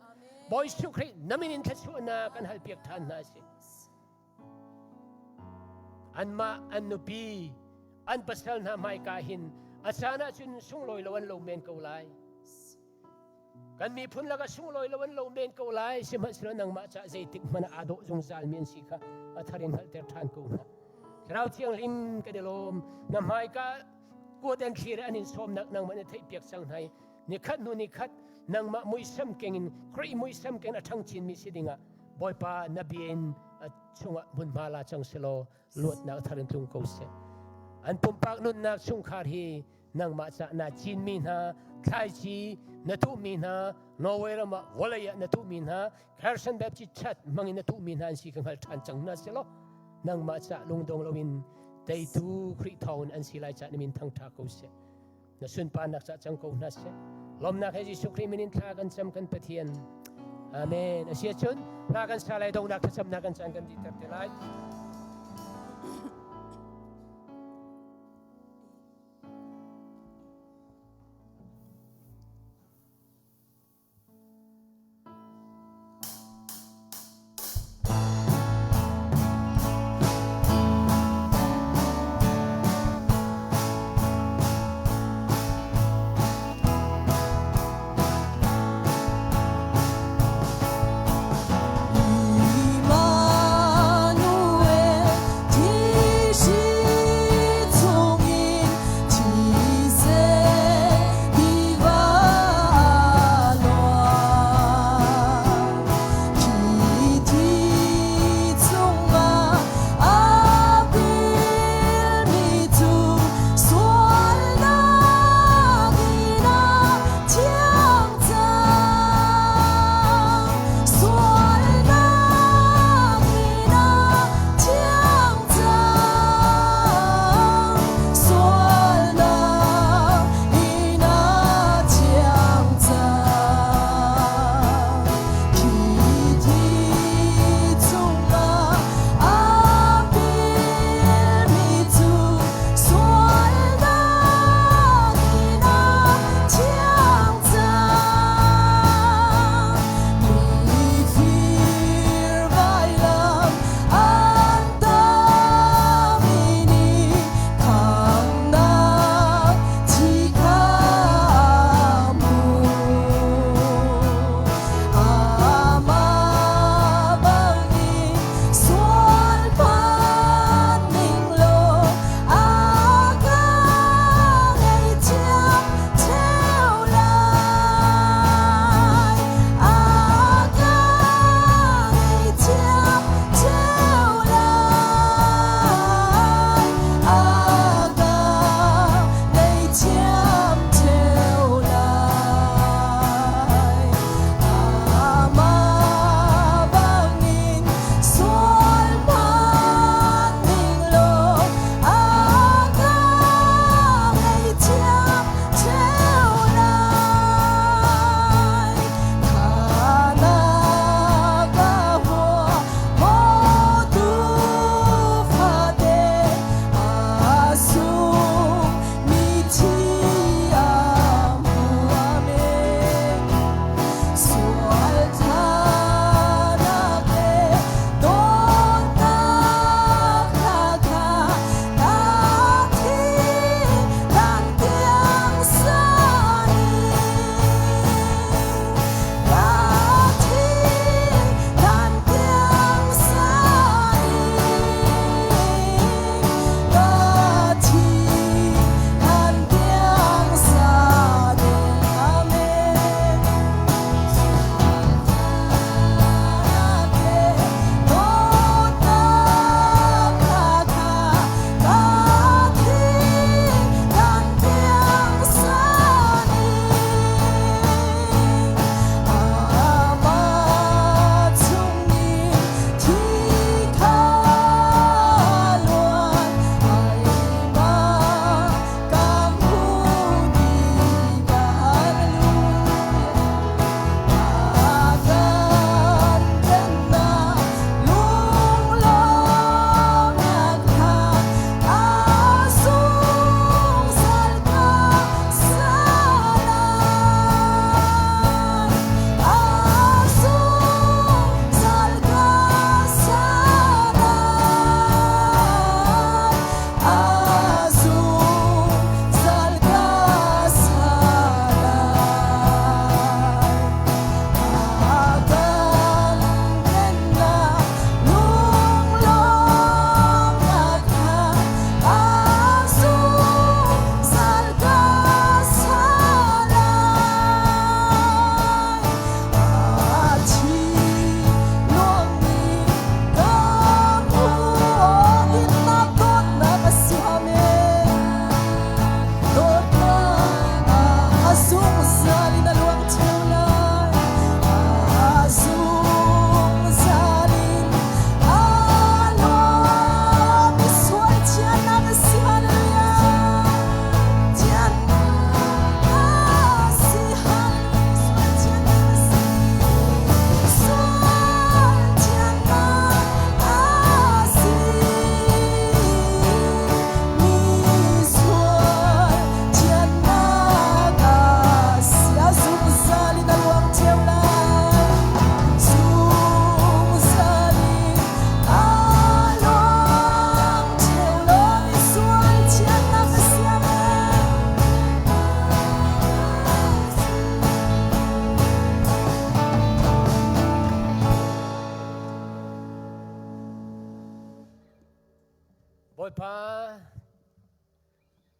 Bawi Jesuh Khrih na min in thluachuahnak kan halpiak ṭhan hna si. Anmah an nupi, an pasal hna hmaika hin a caan ahcun sunglawi lo an lo men ko lai. Kan miphun lakah sunglawi lo an lo men ko lai. Sihmanhsehlaw nangmah caah zeitik hmanh ah aa dawh zungzalmi an si kha a thar in hngalhter ṭhan ko hna. Thlarau Thianghlim kan i lawm. Na hmaika kuat an thlir an in sawmnak nangmah na theihpiak cang hna i nikhat hnu nikhat nangmah muisam keng in Khrih muisam keng a ṭhang chinmi si dingah Bawipa na bia in a chungah hmunhma la cang selaw luatnak thar in tlung ko seh. An pumpak nunnak chungkhar hi nangmah ca na cinmi hna, thlaici na tuhmi hna, Norway ram ah vawlei ah na tuhmi hna, Carson Baptist Church hmangin na tuhmi hna an si ka hngal ṭhan cang hna selaw nangmah ca lungdong loin teitu Khrih thawngin an si lai ca na min thangṭha ko seh. Na sunparnak cah cang ko hna seh. Lawmnak he Jesuh Khrih min in thla kan cam kan Pathian. Amen. Asia cun hla kan sa lai dongnak thlacamnak kan caan kan dihter te lai. Immanuel.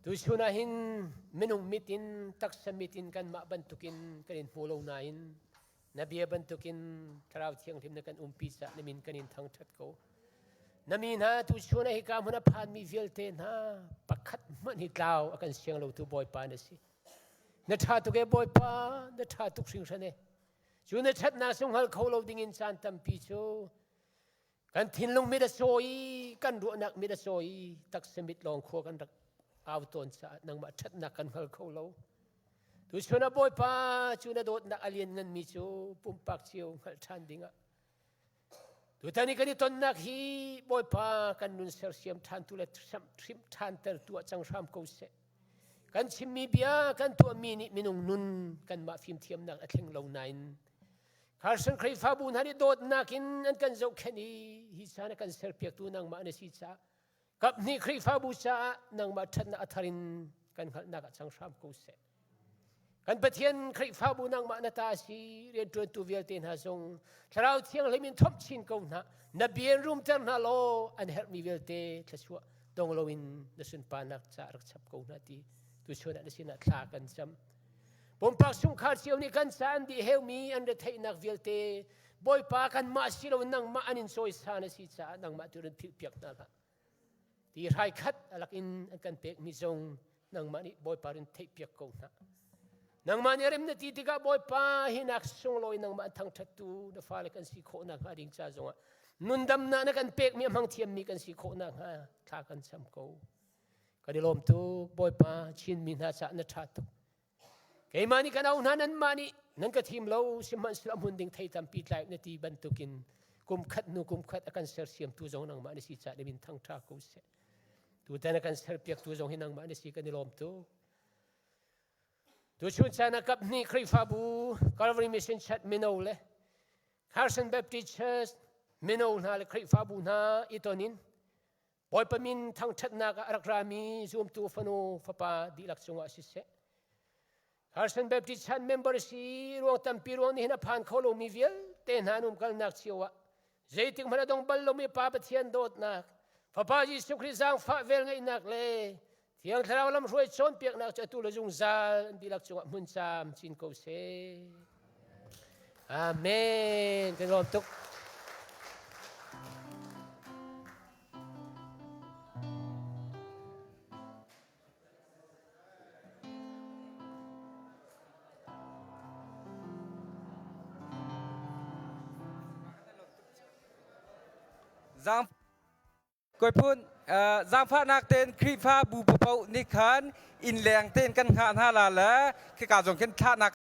Tuchun ah hin minung mit in taksa mit in kanmah bantukin kan in hmu lo nain na bia bantukin Thlarau Thianghlim na kan umpi caah na min kan in thangṭhat ko. Na mi hna tuchun ah hika hmun a phanmi vialte hna pakhat hmanh hi tlau a kan siang lotu Bawipa na si. Na ṭha tuk e Bawipa, na ṭha tuk hringhran e. Cu na ṭhatnak sung hngal kho lo dingin caan tampi cu Kan thinlung mit a saw i kan ruahnak mit a saw i taksa mit lawng khua kan rak au tawn caah nangmah ṭhatnak kan hngal kho lo. Tuchun ah Bawipa cu na dawtnak a liannganmi cu pumpak cio hngalh ṭhan dingah tutan i kan i tonnak hi Bawipa kan nun sersiam ṭhantu le hrimh ṭhantertu ah cang hram ko seh. Kan chimmi bia kan tuahmi nih minung nun kanmah fimthiamnak a thleng lo nain Carson Khrihfabu hna nih dawtnak in an kan zohkhenh i hi caan a kan serpiaktu nangmah na si caah kaphnih Khrihfabu caah nangmah ṭhatnak a thar in kan hngalhnak ah cang hram ko seh. Kan Pathian Khrihfabu nangmah na ta si rianṭuantu vialte hna zong Thlarau Thianghlim in thomh chin ko hna na bia in rumter hna law an herhmi vialte thluachuah dong loin na sunparnak ca rak chap ko hna ti tuchun ah na sinah thla kan cam. Pumpak chungkhar cio nih kan ca an dih heumi an retheihnak vialte Bawipa kanmah si lo nangmah an in cawisan a si caah nangmah tu run philhpiak hna hlah. Ti hrai khat a lak in an kan pekmi zong nangmah nih Bawipa run theihpiak ko hna. Nangmah nih rem na ti tikah Bawipa hi nak sunglawi nangmah an thangṭhattu na fale kan si khawh nakhnga ding ca zongah nundamnak na kan pekmi a hmang thiammi kan si khawh nakhnga thla kan cham ko. Kan i lawm tuk Bawipa Chinmi hna caah na ṭha tuk. Keimah nih kan auh hna nanmah nih nan ka thim lo sihmanhsehlaw a hmun ding thei tampi tlai na ti bantukin kum khat hnu kum khat a kan sersiamtu zong nangmah na si caah na min thangṭha ko seh. Tutan a kan serpiaktu zong hi nangmah na si kan i lawm tuk. Tuchun caan ah kaphnih Khrihfabu Calvary Mission Church mino le Carson Baptist Church mino hna le Khrihfabu hna i ton in Bawipa min thangṭhatnak ah a rak rami zumtu fanu fapa dihlak cungah siseh, Carson Baptist Chan member si ruang tampi ruang nih hin a phan kho lomi vialte hna an umkalnak cio ah zeitik hmanh a dong bal lomi Pa Pathian dawtnak, Fapa Jesuh Khrih zaangfah velngeihnak le Thiang Thlarau lamhruai cawnpiaknak cu atu le zungzal an dihlak cungah hmun caam chin ko seh. Amen. Kan lawm tuk. Zang Kawiphun zaangfahnak tein Khrihfabu paoh nih khan innleng tein kan hngah hna la le khika zong khin thlahnak.